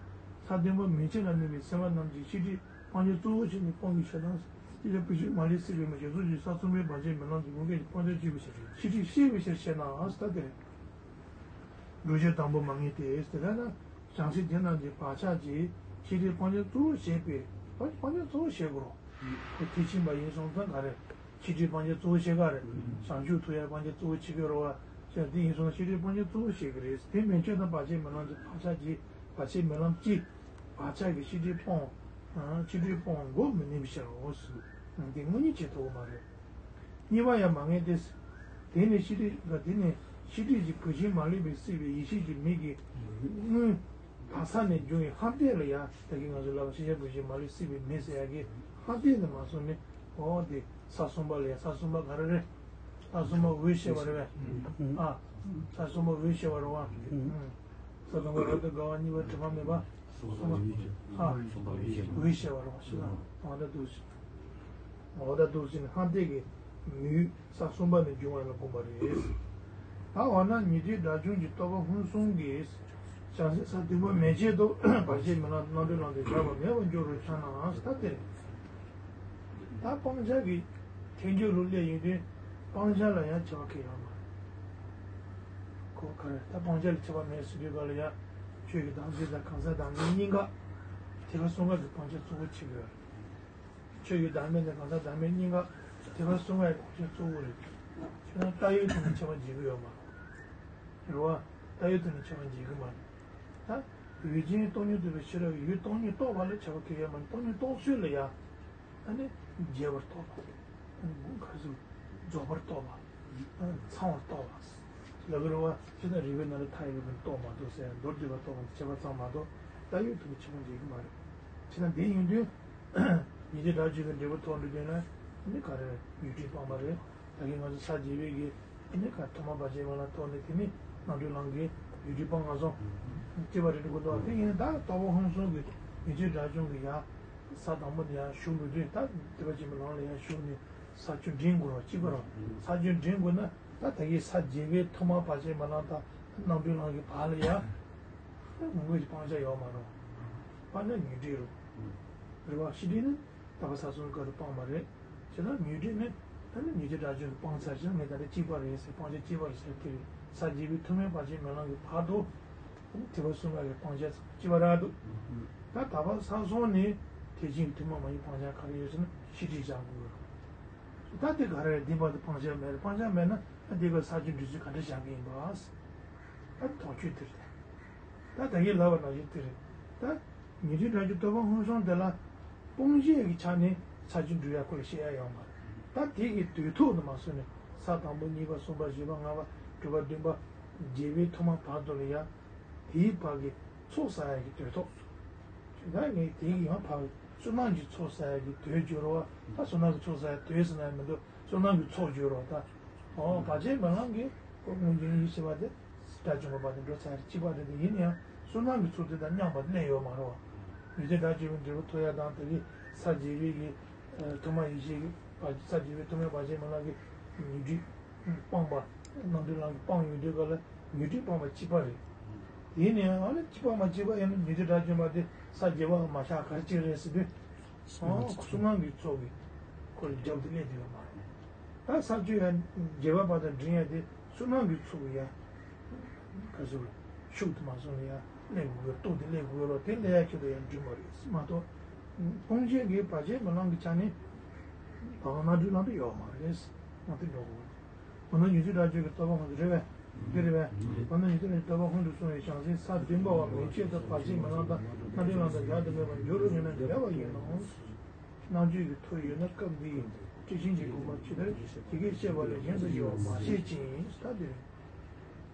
བདུན་པ་མན་ཆད་ལ་གནས་པའི་སེམས་པ་རྣམས་ཀྱི་ཤེས་སྒྲིབ་སྤང་བྱ་གཙོ་བོ་བྱས་ནས་སྤོང་གི་ཕྱིར་དང་། ཅི་ལྟར་བུད་ཤིང་མ་ལུས་བསྲེགས་པའི་མེ་ཞེས་སོགས་ཀྱིས་ས་གསུམ་པའི་བར་ཆད་མེད་ལམ་གྱི་དགོངས་འགལ་གྱི་སྤང་བྱར་གྱུར་པའི་ཕྱིར། ཤེས་སྒྲིབ་ཤེས་པའི་ཕྱིར་ཞེ་ན་ཟེར་ད་དེ་རེད། བསྒྲུབ་བྱ་དང་པོ་མ་ངེས་ཏེ། དེ་ལྟར་ན་བྱང་སེམས་དེ་རྣམས་ཀྱི་བག་ཆགས་ཀྱི་ཤེས་སྒྲིབ་སྤང་བྱ་གཙོ་བོ་བྱེད་པའི་སྤང་བྱ་གཙོ་བོ་བྱེད་དགོས་རོ། ཁོ་མཐར་ཕྱིན་པ་ཡིན་སོང་ཙང་ག་རེ། ཤེས་སྒྲིབ་སྤང་བྱ་གཙོ་བོ་བྱེད་ག་རེ། བྱང་ཆུབ་ཐོབ་ཡ་སྤང་བྱ་གཙོ་བོ་བྱེད་གི་རོ་བ། ཅག་དེ་ཡིན་སོང་ན་ཤེས་སྒྲིབ་སྤང་བྱ་གཙོ་བོ་བྱེད་གི་རེད། དེ་མན་ཆད་དང་བར་ཆད་མེད་ལམ་གྱི་བག་ཆགས་ཀྱི་བར་ཆད་མེད་ལམ་གྱི་བག་ཆགས་ཀྱི་ཤེས་སྒྲིབ་སྤོང་། ཤེས་སྒྲིབ་སྤོང་འགོག་མི་ནུས་པའི་ཕྱིར་རོ། དེ་དངོས་གཉེན་བྱེད་ཐུབ་ཀྱི་མ་རེད། གཉིས་པ་ཡང་མ་ངེས་ཏེ། དེ་ནི་ཤེས་སྒྲིབ་ལ་དེ་ནི་ཤེས་སྒྲིབ་ཀྱི་བུད་ཤིང་མ་ལུས་པའི་བསྲེགས་པའི་ཡེ་ཤེས་ཀྱི་མེ་གིས་སྔོན་དག་ས་ནས་འབྱུང་བའི་ལྷམ་གཏད་ལ་ཡང་ད་གིན་ང་ཚོ་ལབ་པ་ཤེས་བྱ་བུད་ཤིང་མ་ལུས་བསྲེགས་པའི་མེ་ཟེར་ཡ་གི་ལྷམ་གཏད་ནས་མ་སོང་ནས། འོ་དེ་ས་གསུམ་པ་ལ་ཡང་ས་གསུམ་པ་ག་རེ་རེད། ས་གསུམ་པ་འོད་ཤེས་པ་རེད་པས། ཨ། ས་གསུམ་པ་འོད་ཤེས་པ་རེད་པ། ས་དང་པོ་རབ་ཏུ་དགའ་བ། གཉིས་པ་དྲི་མ་མེད་པ། གསུམ་པ་ཨ། འོད་ཤེས་པ་རེད་པ། ཤེས་དང་འོ་ད་འདུག་ཟེར། འོ་ད་འདུག་ཟེར་ནས་ལྷམ་གཏད་ཀྱི་མེ་ས་གསུམ་པ་ནས་འབྱུང་བ་ལ་དགོངས་པ་རེད། ད་འོ་ན་ཉན་ཐོས་དགྲ་བཅོམ་གྱི་རྟོགས་པ་ཕུན་སུམ་གྱིས་བྱང་སེམས་ས་བདུན་པ་མན་ཆད་དུ་བར་ཆད་མེད་ལམ་རྣམ་གྲོལ་ལམ་དུ་བཞག་པ་མེད་པར་འགྱུར་རོ་ཆ་ནའང་ད་དེ་རེད། ད་སྤང་བྱ་གི་ཐལ་འགྱུར་ལུགས་ལས་ཡིན་དུས་སྤང་བྱ་ལ་ཡང་ཁྱད་པར་གང་ཡང་མ་རེད། ཁོ་ག་རེ་ད་སྤང་བྱ་ལ་ཁྱད་པར་མེད་ཟེར་དུས་ག་ལ་ཡང་ཆོས་ཀྱི་བདག་འཛིན་དང་གང་ཟག་བདག་འཛིན་གཉིས་ཀ་ཐེག་པ་གསུམ་ཀ་གི་སྤང་བྱ་གཙོ་བོ་བྱེད་ཀྱི་ཡོད་རེད། ཆོས་ཀྱི་བདག་མེད་དང་གང་ཟག་བདག་མེད་གཉིས་ཀ་ཐེག་པ་གསུམ་ཀའི་སྤང་བྱ་གཙོ་བོ་རེད། ཁྱོད་རང་ལྟ་ཡུལ་དེ་ནི་ཁྱད་པར་འབྱེད་ཀྱི་ཡོད་མ་རེད། རེད་བ། ལྟ་ཡུལ་དེ་ནི་ཁྱད་པར་འབྱེད་ཀྱི་མ་རེད། ད་ཡུལ་ཅན་སྟོང་ཉིད་རྟོགས་པའི་ཕྱིར་རོ། ཡུལ་སྟོང་ཉིད་རྟོགས་པ་ལ་ཁྱད་པར་གང་ཡང་མ་རེད། སྟོང་ཉིད་རྟོགས་ཚུལ་ལ་ཡང་། ཨ་ནི། རྒྱས་པར་རྟོགས་པ། ཨ་ནི་ག་ཟེར། རྫོགས་པར་རྟོགས་པ། ཨ་ནི་ཚང་བར་རྟོགས་པ། ལབ་ཀྱི་རེད་བ། ཅི་ལྟར་རིགས་པས་ན་རེ་མཐའ་ཡས་པའི་སྒོ་ནས་རྟོགས་མ་རྟོགས་ཟེར་མདོར་བསྡུས་པ་རྟོགས་པ་ཁྱད་པར་ཙམ་མ་གཏོགས་ལྟ་ཡུལ་དེ་ནི་ཁྱད་པར་འབྱེད་ཀྱི་མ་རེད། ཅི་ལྟར་འདི་ཡིན་དུས། ཉན་ཐོས་དགྲ་བཅོམ་པའི་འབྲས་བུ་ཐོབ་འགྲོ་དུས་ན། ཨ་ནི་ག་རེ་ཉོན་སྒྲིབ་སྤངས་པ་རེད། ད་གིན་ང་ཚོ་ས་བརྒྱད་པའི་གི་ཨ་ནི་ག་ཐོག་མ་བར་ཆད་མེད་ལམ་ཐོབ་ནས་དེ་ནི་རྣམ་གྲོལ་ལམ་གྱི་ཉོན་སྒྲིབ་སྤངས་ང་སོང་། ཅེས་པ་རེད་འགྲོ་གི་འདུག་དེ་ཡིན་ན་ད་རྟོགས་པ་ཕུན་སུམ་གྱི་ཉན་ཐོས་དགྲ་བཅོམ་གྱི་ཡང་ས་དང་པོ་ནས་ཡང་ཞུགས་འགྲོ་དུས་ད་ཐེག་པ་ཆེན་པོའི་ལམ་ལ་ཡང་ཞུགས་ནས་ས་བཅུ་འདྲེན་དགོས་རོགས་གཅིག་པ་རོགས་ས་བཅུ་འདྲེན་དགོས་ན་ད་ད་གིན་ས་བརྒྱད་པའི་ཐོག་མ་བར་ཆད་མེད་ལམ་དང་རྣམ་གྲོལ་ལམ་གྱི་བར་ལ་ཡང་ངོ་བོའི་སྤང་བྱ་ཡོད་མ་རོགས། སྤང་བྱ་ཉོན་སྒྲིབ་རོགས། རེད་བ། ཤེས་སྒྲིབ་ནི། དག་པ་ས་གསུམ་སྐབས་སུ་སྤངས་པ་རེད། བྱས་ན་ཉོན་སྒྲིབ་ནི་ད་ནི་ཉོན་སྒྲིབ་དགྲ་བཅོམ་གྱིས་སྤངས་ཚར་ཞིང་ངས་ད་ལྟ་གཅིག་པ་རེད་ཟེར། སྤང་བྱ་གཅིག་པ་རེད་ཟེར་དེ་རེད། ས་བརྒྱད་པའི་ཐོག་མའི་བར་ཆད་མེད་ལམ་གྱི་བར་དུ་ཐེག་པ་གསུམ་པ་གི་སྤང་བྱ་གཅིག་པ་རེད་འདུག་ད་དག་པ་ས་གསུམ་ནས་ཐེག་ཆེན་གྱི་ཐོག་མ་མ་ཡིན་སྤང་བྱ་ག་རེ་ཡོད་ཟེར་ན་ཤེས་སྒྲིབ་བཞག་དགོས་རེད། ད་དེ་ག་རེ་རེད། འདི་བར་དུ་སྤང་བྱ་མེད་རེད། སྤང་བྱ་མེད་ན་ད་འདི་ག་ས་བཅུ་འདྲུད་ཚུལ་ག་འདྲ་བཞག་གི་ཡིན་པ། ད་དོགས་གཅོད་དེ་རེད། ད་ད་གིན་ལབ་པ་ནང་བཞིན་དེ་རེད། ད་ཉོན་སྒྲིབ་དགྲ་བཅོམ་རྟོག་པ་སྔོན་སོང་དེ་ལ་སྤོང་བྱེད་ཀྱི་ཆ་ནས་ས་བཅུ་འདྲུ་ཡ་ཁོ་ལ་བཤད་ཡ་ཡོད་མ་རེད། ད་དེ་གི་དོན་ཐོག་ནས་མ་སོང་ནས་ས་དང་པོ་གཉིས་པ་གསུམ་པ་བཞི་པ་ལྔ་པ་དྲུག་པ་བདུན་པ་བརྒྱད་པའི་ཐོག་མ་བར་དུ་ལ་ཡ་དེའི་བར་གྱི་ཚོགས་བསགས་ཡ་གི་དོན་ཐོག་ད་ངས་དེ་གི་ཡང་བར་བསོད་ནམས་ཀྱི་ཚོགས་བསགས་ཡ་གི་དོན་བརྗོད་རོགས། ད་བསོད་ནམས་ཀྱི་ཚོགས་བསགས་ཡ་དོན་ཟེར་ན་མི་འདུག་བསོད་ནམས་ཀྱི་ཚོགས་བརྗོད་རོགས་ད། ཨོ་བར་ཆད་མེད་ལམ་གྱི་སྔོན་བྱུང་ཡེ་ཤེས་པ་དེ་དགྲ་བཅོམ་པ་དེ་འགྲོ་ཚར་གཅིག་པ་དེ་དེ་ཡིན་ཡང་བསོད་ནམས་ཀྱི་ཚོགས་དེ་དང་མཉམ་པ་གནས་ཡོད་མ་རེད་བ། ཉོན་སྒྲིབ་དགྲ་བཅོམ་པའི་འབྲས་བུ་ཐོབ་ཡ་དང་དེ་གི་ས་བརྒྱད་པའི་གི་ཐོག་མ་ཡེ་ཤེས་ཀྱི་བར་ས་བརྒྱད་པའི་ཐོག་མའི་བར་ཆད་མེད་ལམ་གྱི་ཉོན་སྒྲིབ་སྤངས་པ་རྣམ་གྲོལ་ལམ་གྱི་སྤང་ཡོང་དུས་སྐབས་ལ་ཉོན་སྒྲིབ་སྤངས་པ་གཅིག་པ་རེད། ཡིན་ཡང་ཨ་ནི་གཅིག་པ་མ་གཅིག་པ་ཡིན་ན་ཉོན་སྒྲིབ་དགྲ་བཅོམ་པ་དེ་ས་བརྒྱད་པ་མ་ཆགས་ག་རེ་གཅིག་རེད་ཟེར་དུས། ཨོ་བསོད་ནམས་ཀྱི་ཚོགས་ཀྱིས་ཁོ་ལ་རྒྱབ་ཏུ་སླེབས་བསྡད་ཡོད་མ་རེད། ད་ས་བཅུ་ཡང་བརྒྱད་པ་བར་དུ་འདྲེན་ཡ་དེ་བསོད་ནམས་ཀྱི་ཚོགས་ཀྱིས་ཡང་ག་ཚོད་ཤུགས་དུ་མ་སོང་ལ་ཡང་སླེབས་དགོས་ཀྱི་རེད། ལྟོ་དེ་སླེབས་དགོས་ཀྱི་རེད། དེ་སླེབས་ཡ་ཁྱོད་དུ་ཡང་འགྲིག་མ་རེད་མ་གཏོགས། སྤོང་བྱེད་ཀྱི་བར་ཆད་མེད་ལམ་གྱི་ཆ་ནས་བག་མ་འགྲུལ་ལམ་དུ་ཡོད་མ་རེད། ང་དེ་འགྲོ་དགོས་རེད། འོ་ན་ཉོན་སྒྲིབ་དགྲ་བཅོམ་གྱི་རྟོགས་པ་སྔོན་དུ་རེད་པས། འདི་རེད་པས། འོ་ན་ཉོན་སྒྲིབ་དགྲ་བཅོམ་རྟོགས་པ་སྔོན་དུ་སོང་བའི་བྱང་སེམས་ས་བདུན་པ་བ་མེ་ཁྱེར་དང་བར་ཆད་མེད་ལམ་དང་རྣམ་གྲོལ་ལམ་དང་སྦྱར་དུ་མེད་པར་འགྱུར་རོ་ཞེ་ན་འགལ་བ་ཡིན་ནོ། རྣམ་དཔྱོད་ཀྱི་མཐུ་ཡོད་ན་སྐབས་འདི་ཡི་ཊཱིཀ་ཆེན་གྱི་དགོངས་པ་ཇི་ལྟར་ཇི་སྐད་བཤད་པ་ལས་གཞན་དུ་འགྱུར་བ་མ་བཤད་ཅིང་ད་འདིར།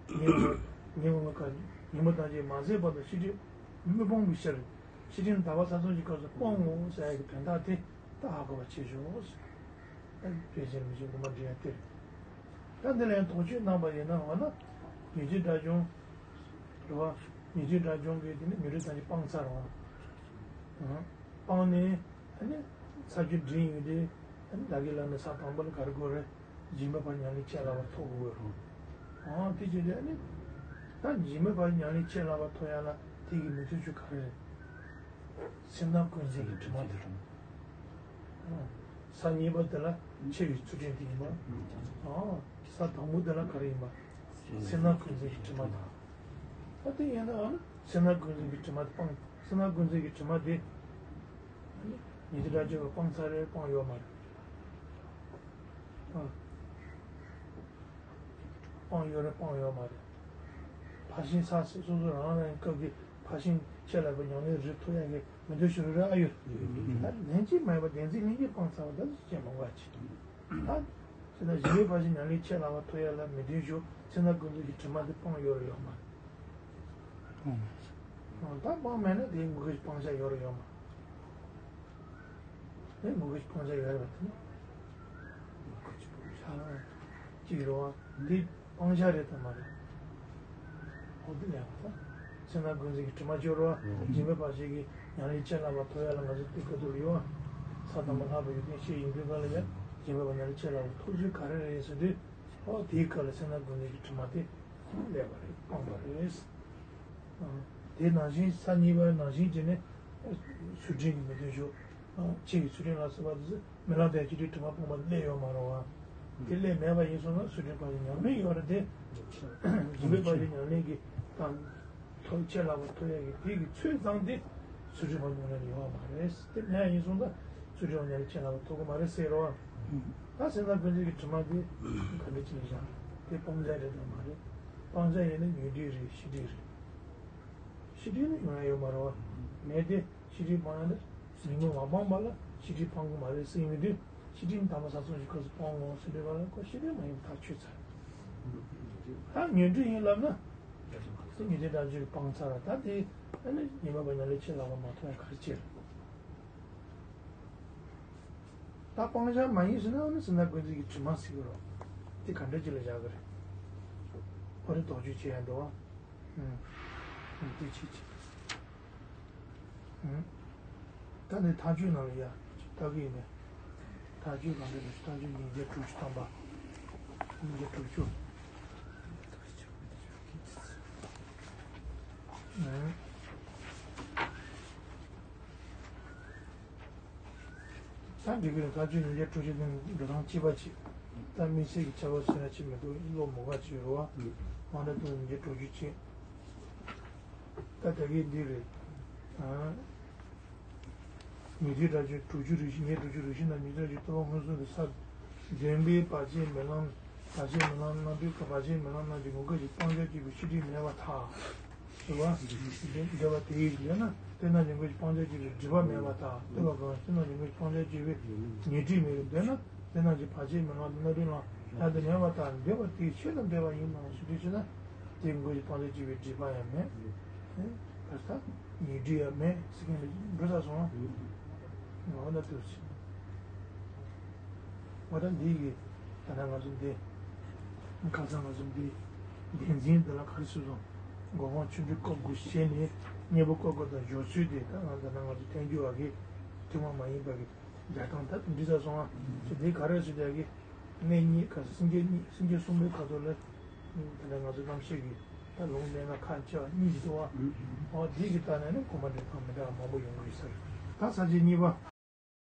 ཉོན་མོངས་པ་ཉོན་མོངས་པ་ཉོན་མོངས་པ་ཐམས་ཅད་མ་ཟད་བར་དུ་ཤེས་སྒྲིབ་མི་སྤོང་བའི་ཕྱིར། ཤེས་སྒྲིབ་དག་པ་ས་གསུམ་གྱི་སྐབས་སུ་སྤོང་ངོ་ཟེར་ཡ་གི་དོན་དག་དེ་ད་ཧ་གོ་བ་བྱེད་ཤོག་ཟེར། ད་དཔེ་ཆེན་མི་ཆེན་དགོངས་པ་འགྲེལ་ཡ་དེ་རེད། ད་འདི་ལ་ཡང་དོགས་གཅོད་གནང་བ་ཡིན་ན་འོ་ན་ཉོན་སྒྲིབ་དགྲ་བཅོམ་རེད་བ། ཉོན་སྒྲིབ་དགྲ་བཅོམ་གྱིས་དེ་ནི་ཉོན་སྒྲིབ་ཐམས་ཅད་སྤངས་ཚར་བ། སྤངས་ནས་ཨ་ནི་ས་བཅུ་འདྲེན་ཡོང་དུས་ཨ་ནི་བདག་གི་ལམ་ནི་ས་དང་པོ་ལ་ག་རེ་དགོས་རེད། སྦྱིན་པའི་བར་ཉམས་ལེན་ཆེས་ལྷག་པ་ཐོབ་དགོས་རེད། ཨང་དེ་བྱས་དུས་ཨ་ནི་ད་སྦྱིན་པའི་བར་ཉམས་ལེན་ཆེས་ལྷག་པ་ཐོབ་ཡ་ལ་དེ་གི་མི་མཐུན་ཕྱོགས་ག་རེ་རེད། སེམས་ནང་ཀུན་འཛིན་གྱི་དྲི་མ་དེ་རེད། ཨང་ས་གཉིས་པ་དེ་ལ་ཆེ་བའི་ཚུལ་ཁྲིམས་དེ་ཡིན་པ། ཨང་ས་དང་པོ་དེ་ལ་ག་རེ་ཡིན་པ། སེམས་ནང་ཀུན་འཛིན་གྱི་དྲི་མ་དང་། ད་དེ་ཡིན་ན་ཨ་ནི་སེམས་ནང་ཀུན་འཛིན་གྱི་དྲི་མ་དེ་སྤངས། སེམས་ནང་ཀུན་འཛིན་གྱི་དྲི་མ་དེ། ཉོན་སྒྲིབ་དགྲ་བཅོམ་པས་སྤངས་ཚར་རེད། སྤངས་ཡོད་མ་རེད། ཨ། སྤངས་ཡོད་རེད། སྤངས་ཡོད་མ་རེད། ཕར་ཕྱིན་ས་སོ་སོ་རང་རང་སྐབས་ཀྱི་ཕར་ཕྱིན་ཆེས་ལྷག་པའི་ཉམས་ལེན་རེ་ཐོབ་ཡག་གི་མི་འདོད་ཤོར་རེ་ཨ་ཡོད། ད་ལན་གཅིག་མ་ཡིན་པ་བདེན་ཚིག་ལན་གཅིག་སྤངས་ཚར་བ་ད་ཅི་བྱེད་མང་བ་ཅིག་ད་དེ་ལ་གཞི་ལས་ཕར་ཕྱིན་ཉམས་ལེན་ཆེས་ལྷག་པ་ཐོབ་ཡག་ལ་མི་འདོད་ཤོར་སེམས་ནང་ཀུན་འཛིན་གྱི་དྲི་མ་དེ་སྤངས་ཡོད་རེད་ཡོད་མ་རེད། ཨང་། ད་སྤངས་མེད་ན་དེའི་ངོ་སྐལ་གྱི་སྤང་བྱ་ཡོད་རེད་ཡོད་མ། དེ་ངོ་སྐལ་གྱི་སྤང་བྱ་ཡོད་རེད་པ་དེ་ནི། ངོ་སྐལ་གྱི་སྤང་བྱ་གཅིག་རེད་བ། འདི་སྤང་བྱ་རེད་དམ་མ་རེད། འོ་དེ་ལས་ད། སེམས་ནང་ཀུན་འཛིན་གྱི་དྲི་མ་གཅོད་རོགས། སྦྱིན་པའི་བར་ཆད་ཀྱི་ཉམས་ལེན་ཆེས་ལྷག་པ་ཐོབ་ཡག་ལ་ང་ཚོ་དེ་ག་དུས་ཡོད། ས་དང་པོ་ལྷག་པའི་ཡོན་ཏན་ཤེས་ཡོང་དུས་ག་ལ་ཡ། སྦྱིན་པའི་བར་ཉམས་ལེན་ཆེས་ལྷག་པ་ཐོབ་ཚུལ་ག་རེ་རེད་ཟེར་དུས། འོ་དེའི་སྐབས་ལ་སེམས་ནང་ཀུན་འཛིན་གྱི་དྲི་མ་དེ། སླེབས་པ་རེད། སྤངས་པ་རེད། དེ་ནང་བཞིན་ས་གཉིས་པ་ནང་བཞིན་བྱས་ནས་ཚུལ་ཁྲིམས་ཀྱི་མི་མཐུན་ཕྱོགས་ཆེ་བའི་ཚུལ་ཁྲིམས་ལ་སོགས་པ་དེ་ཚོ་མི་ལ་དེ་ཅི་སྟེ་དྲི་མ་སྤངས་པ་སླེབས་ཡོད་མ་རེད་བ། དེ་སླེབས་མེད་པ་ཡིན་སོང་ན་ཚུལ་ཁྲིམས་ཕར་ཕྱིན་ཉམས་ལེན་ཡོད་རེད་དེ། སྦྱིན་པའི་བར་ཕྱིན་ཉམས་ལེན་གྱི་སྟངས། ཐོབ་ཆེས་ལྷག་པ་ཐོབ་ཡག་གི་དེ་གི་ཚོད་བཏང་སྟེ་ཚུལ་ཁྲིམས་ཕར་ཕྱིན་ཉམས་ལེན་ཡོད་མ་རེད། དེ་མེད་ཡིན་སོང་ད་ཚུལ་ཁྲིམས་ཕར་ཕྱིན་ཉམས་ལེན་ཆེས་ལྷག་པ་ཐོབ་ཀྱི་མ་རེད་ཟེར་རོ། ད་སེམས་ནང་ཀུན་འཛིན་གྱི་དྲི་མ་དེ་ག་འདྲ་ཅིག་ལ་བཞག་དེ་སྤང་བྱ་རེད་དམ་མ་རེད། སྤང་བྱ་ཡིན་ན་ཉོན་སྒྲིབ་རེད། ཤེས་སྒྲིབ་རེད། ཤེས་སྒྲིབ་ནི་ཡོང་ཡ་ཡོད་མ་རེད་བ། མེད་དེ་ཤེས་སྒྲིབ་སྤང་ཡ་ནི་ཉོན་མོངས་མ་སྤངས་པ་ལ་ཤེས་སྒྲིབ་སྤང་གི་མ་རེད་ཟེར་ཡོང་དུས་ཤེས་སྒྲིབ་ནི་དག་པ་ས་གསུམ་གྱི་སྐབས་སུ་སྤོང་ངོ་ཟེར་འདོད་པ་ལ་ཁོ་ཤེས་སྒྲིབ་མ་ཡིན་པ་ཐག་ཆོད་ཚར། ད་ཉོན་སྒྲིབ་ཡིན་ལབ་ན། དེ་ཉོན་སྒྲིབ་དགྲ་བཅོམ་གྱིས་སྤངས་ཚར་བ་ད་དེ་ཨ་ནི་ཉོན་མོངས་པ་ཉམས་ལེན་ཆེས་ལྷག་པ་མ་ཐོབ་ཡ་ག་རེ་བྱེད། ད་སྤང་བྱ་མ་ཡིན་ཟེར་ན་ཨ་ནི་སེམས་ནང་ཀུན་འཛིན་གྱི་དྲི་མ་ཟེར་གྱི་རོ། དེ་ག་འདྲ་ཅིག་ལ་བཞག་གི་རེད། ཁོ་རེ་དོགས་གཅོད་བྱེད་ཡ་འདུག་བ། ཨུམ། ཨུམ་དེ་བྱེད་ཅིག་ཨུམ། ད་ནི་མཐའ་དཔྱོད་ནང་ལ་ཡ་ལྟ་གི་ཡིན་ནས། མཐའ་དཔྱོད་གང་འདྲ་རེད། མཐའ་དཔྱོད་ཉིས་བརྒྱ་དྲུག་ཅུ་ཐམ་པ། ཉིས་བརྒྱ་དྲུག་ཅུ། ཨུམ། ད་འགྲིག་གི་རེད། ད་ཆོས་ཉིས་བརྒྱ་དྲུག་ཅུ་དེ་འགྲོ་སྟངས་གཅིག་པ་ཅིག་ད་དམིགས་བསལ་གྱི་ཁྱད་པར་ཟེར་ན་ཅིག་མི་འདུག་བློ་མུ་ག་ཅིག་ཡོད་རེད་བ། མ་འདྲ་དུ་ཉིས་བརྒྱ་དྲུག་ཅུ་ཅིག་ད་དེ་གའི་འདི་རེད། ཉི་ཁྲི་དྲུག་ཅུ་དྲུག་ཅུ་རེ་བཞི། ཉི་ཁྲི་དྲུག་ཅུ་རེ་བཞི་ན་ཉི་ཁྲི་དྲུག་ཅུ་ལྟ་བ་མངོན་སུམ་དུ་ས། བདེན་པའི་བར་ཆད་མེད་ལམ། བར་ཆད་མེད་ལམ་རྣམ་འགྲེལ། བར་ཆད་མེད་ལམ་རྣམ་འགྲེལ་གྱི་ངོ་སྐལ་གྱི་སྤང་བྱ་གཅིག་པའི་ཤེས་སྒྲིབ་མེད་པར་ཐལ། ཟེར་བ། འདོད་པ་དེ་ཡིས་ཡོད་ན་དེ་རྣམས་ཀྱི་ངོ་སྤང་བྱ་གཅིག་པའི་སྒྲིབ་པ་མེད་པར་ཐལ། ལྟོས་པ་གང་། དེ་རྣམས་ཀྱི་ངོ་སྤང་བྱ་གཅིག་པའི་ཉེས་སྒྲིབ་མེད་པར་འདོད་ན་དེ་རྣམས་ཀྱི་བར་ཆད་མེད་ལམ་རྣམ་འགྲེལ་ལམ་ཡང་དེ་མེད་པར་ཐལ། འདོད་པ་དེའི་ཆོས་ལ་འདོད་པ་ཡིན་ནོ་ཞེས་དྲིས་ཞུ་ན། དེའི་ངོ་སྤང་བྱ་གཅིག་པའི་སྒྲིབ་པ་ཡང་མེད། ག་ས་ཉེས་སྒྲིབ་ཡང་མེད་ཟེར་མཁན་འགྲོ་ས་སོང་ང་། འོ་ན་དུ་ཟེར། འོ་ད་འདི་གི་ད་ནང་ང་ཚོ་འདི་ཁ་སང་ང་ཚོ་འདི་བདེན་འཛིན་འདི་ལ་ག་རེ་ཟེར་སོང་། སྒོ་ཁང་ཆུང་འབྲིང་སྐབས་དགུ་བྱས་ནས་གཉེན་པོ་སྐབས་དགུ་དང་སྦྱོར་ཚུལ་དེ་ད་ང་ད་ནང་ང་ཚོ་ཐལ་འགྱུར་བ་གི་ཐུན་མོང་མ་ཡིན་པ་གི་སྦྱར་སྟངས་ད་དུ་འདི་ས་སོང་ང་། ཅི་འདི་ག་རེ་ཟེར་ཡ་གི་གནས་གཉིས་ག་སེམས་བསྐྱེད་གཉིས། སེམས་བསྐྱེད་གསུམ་པོའི་ཁ་ཐོག་ལ། དེ་ནས་ང་ཚོ་རྣམ་ཤེས་ཀྱི་ད་ལུང་གནས་ན་ཁ་ཆེ་བ་གཉིས་ཀྱི་ཐོག་འོ་འདི་གི་ལྟ་ནས་ནི་གོམས་པ་འདྲེན་སྟངས་མི་འདྲ་བ་མང་པོ་ཡོང་གི་ཡོད་ས་རེད། ད་ས་བཅད་གཉིས་པ།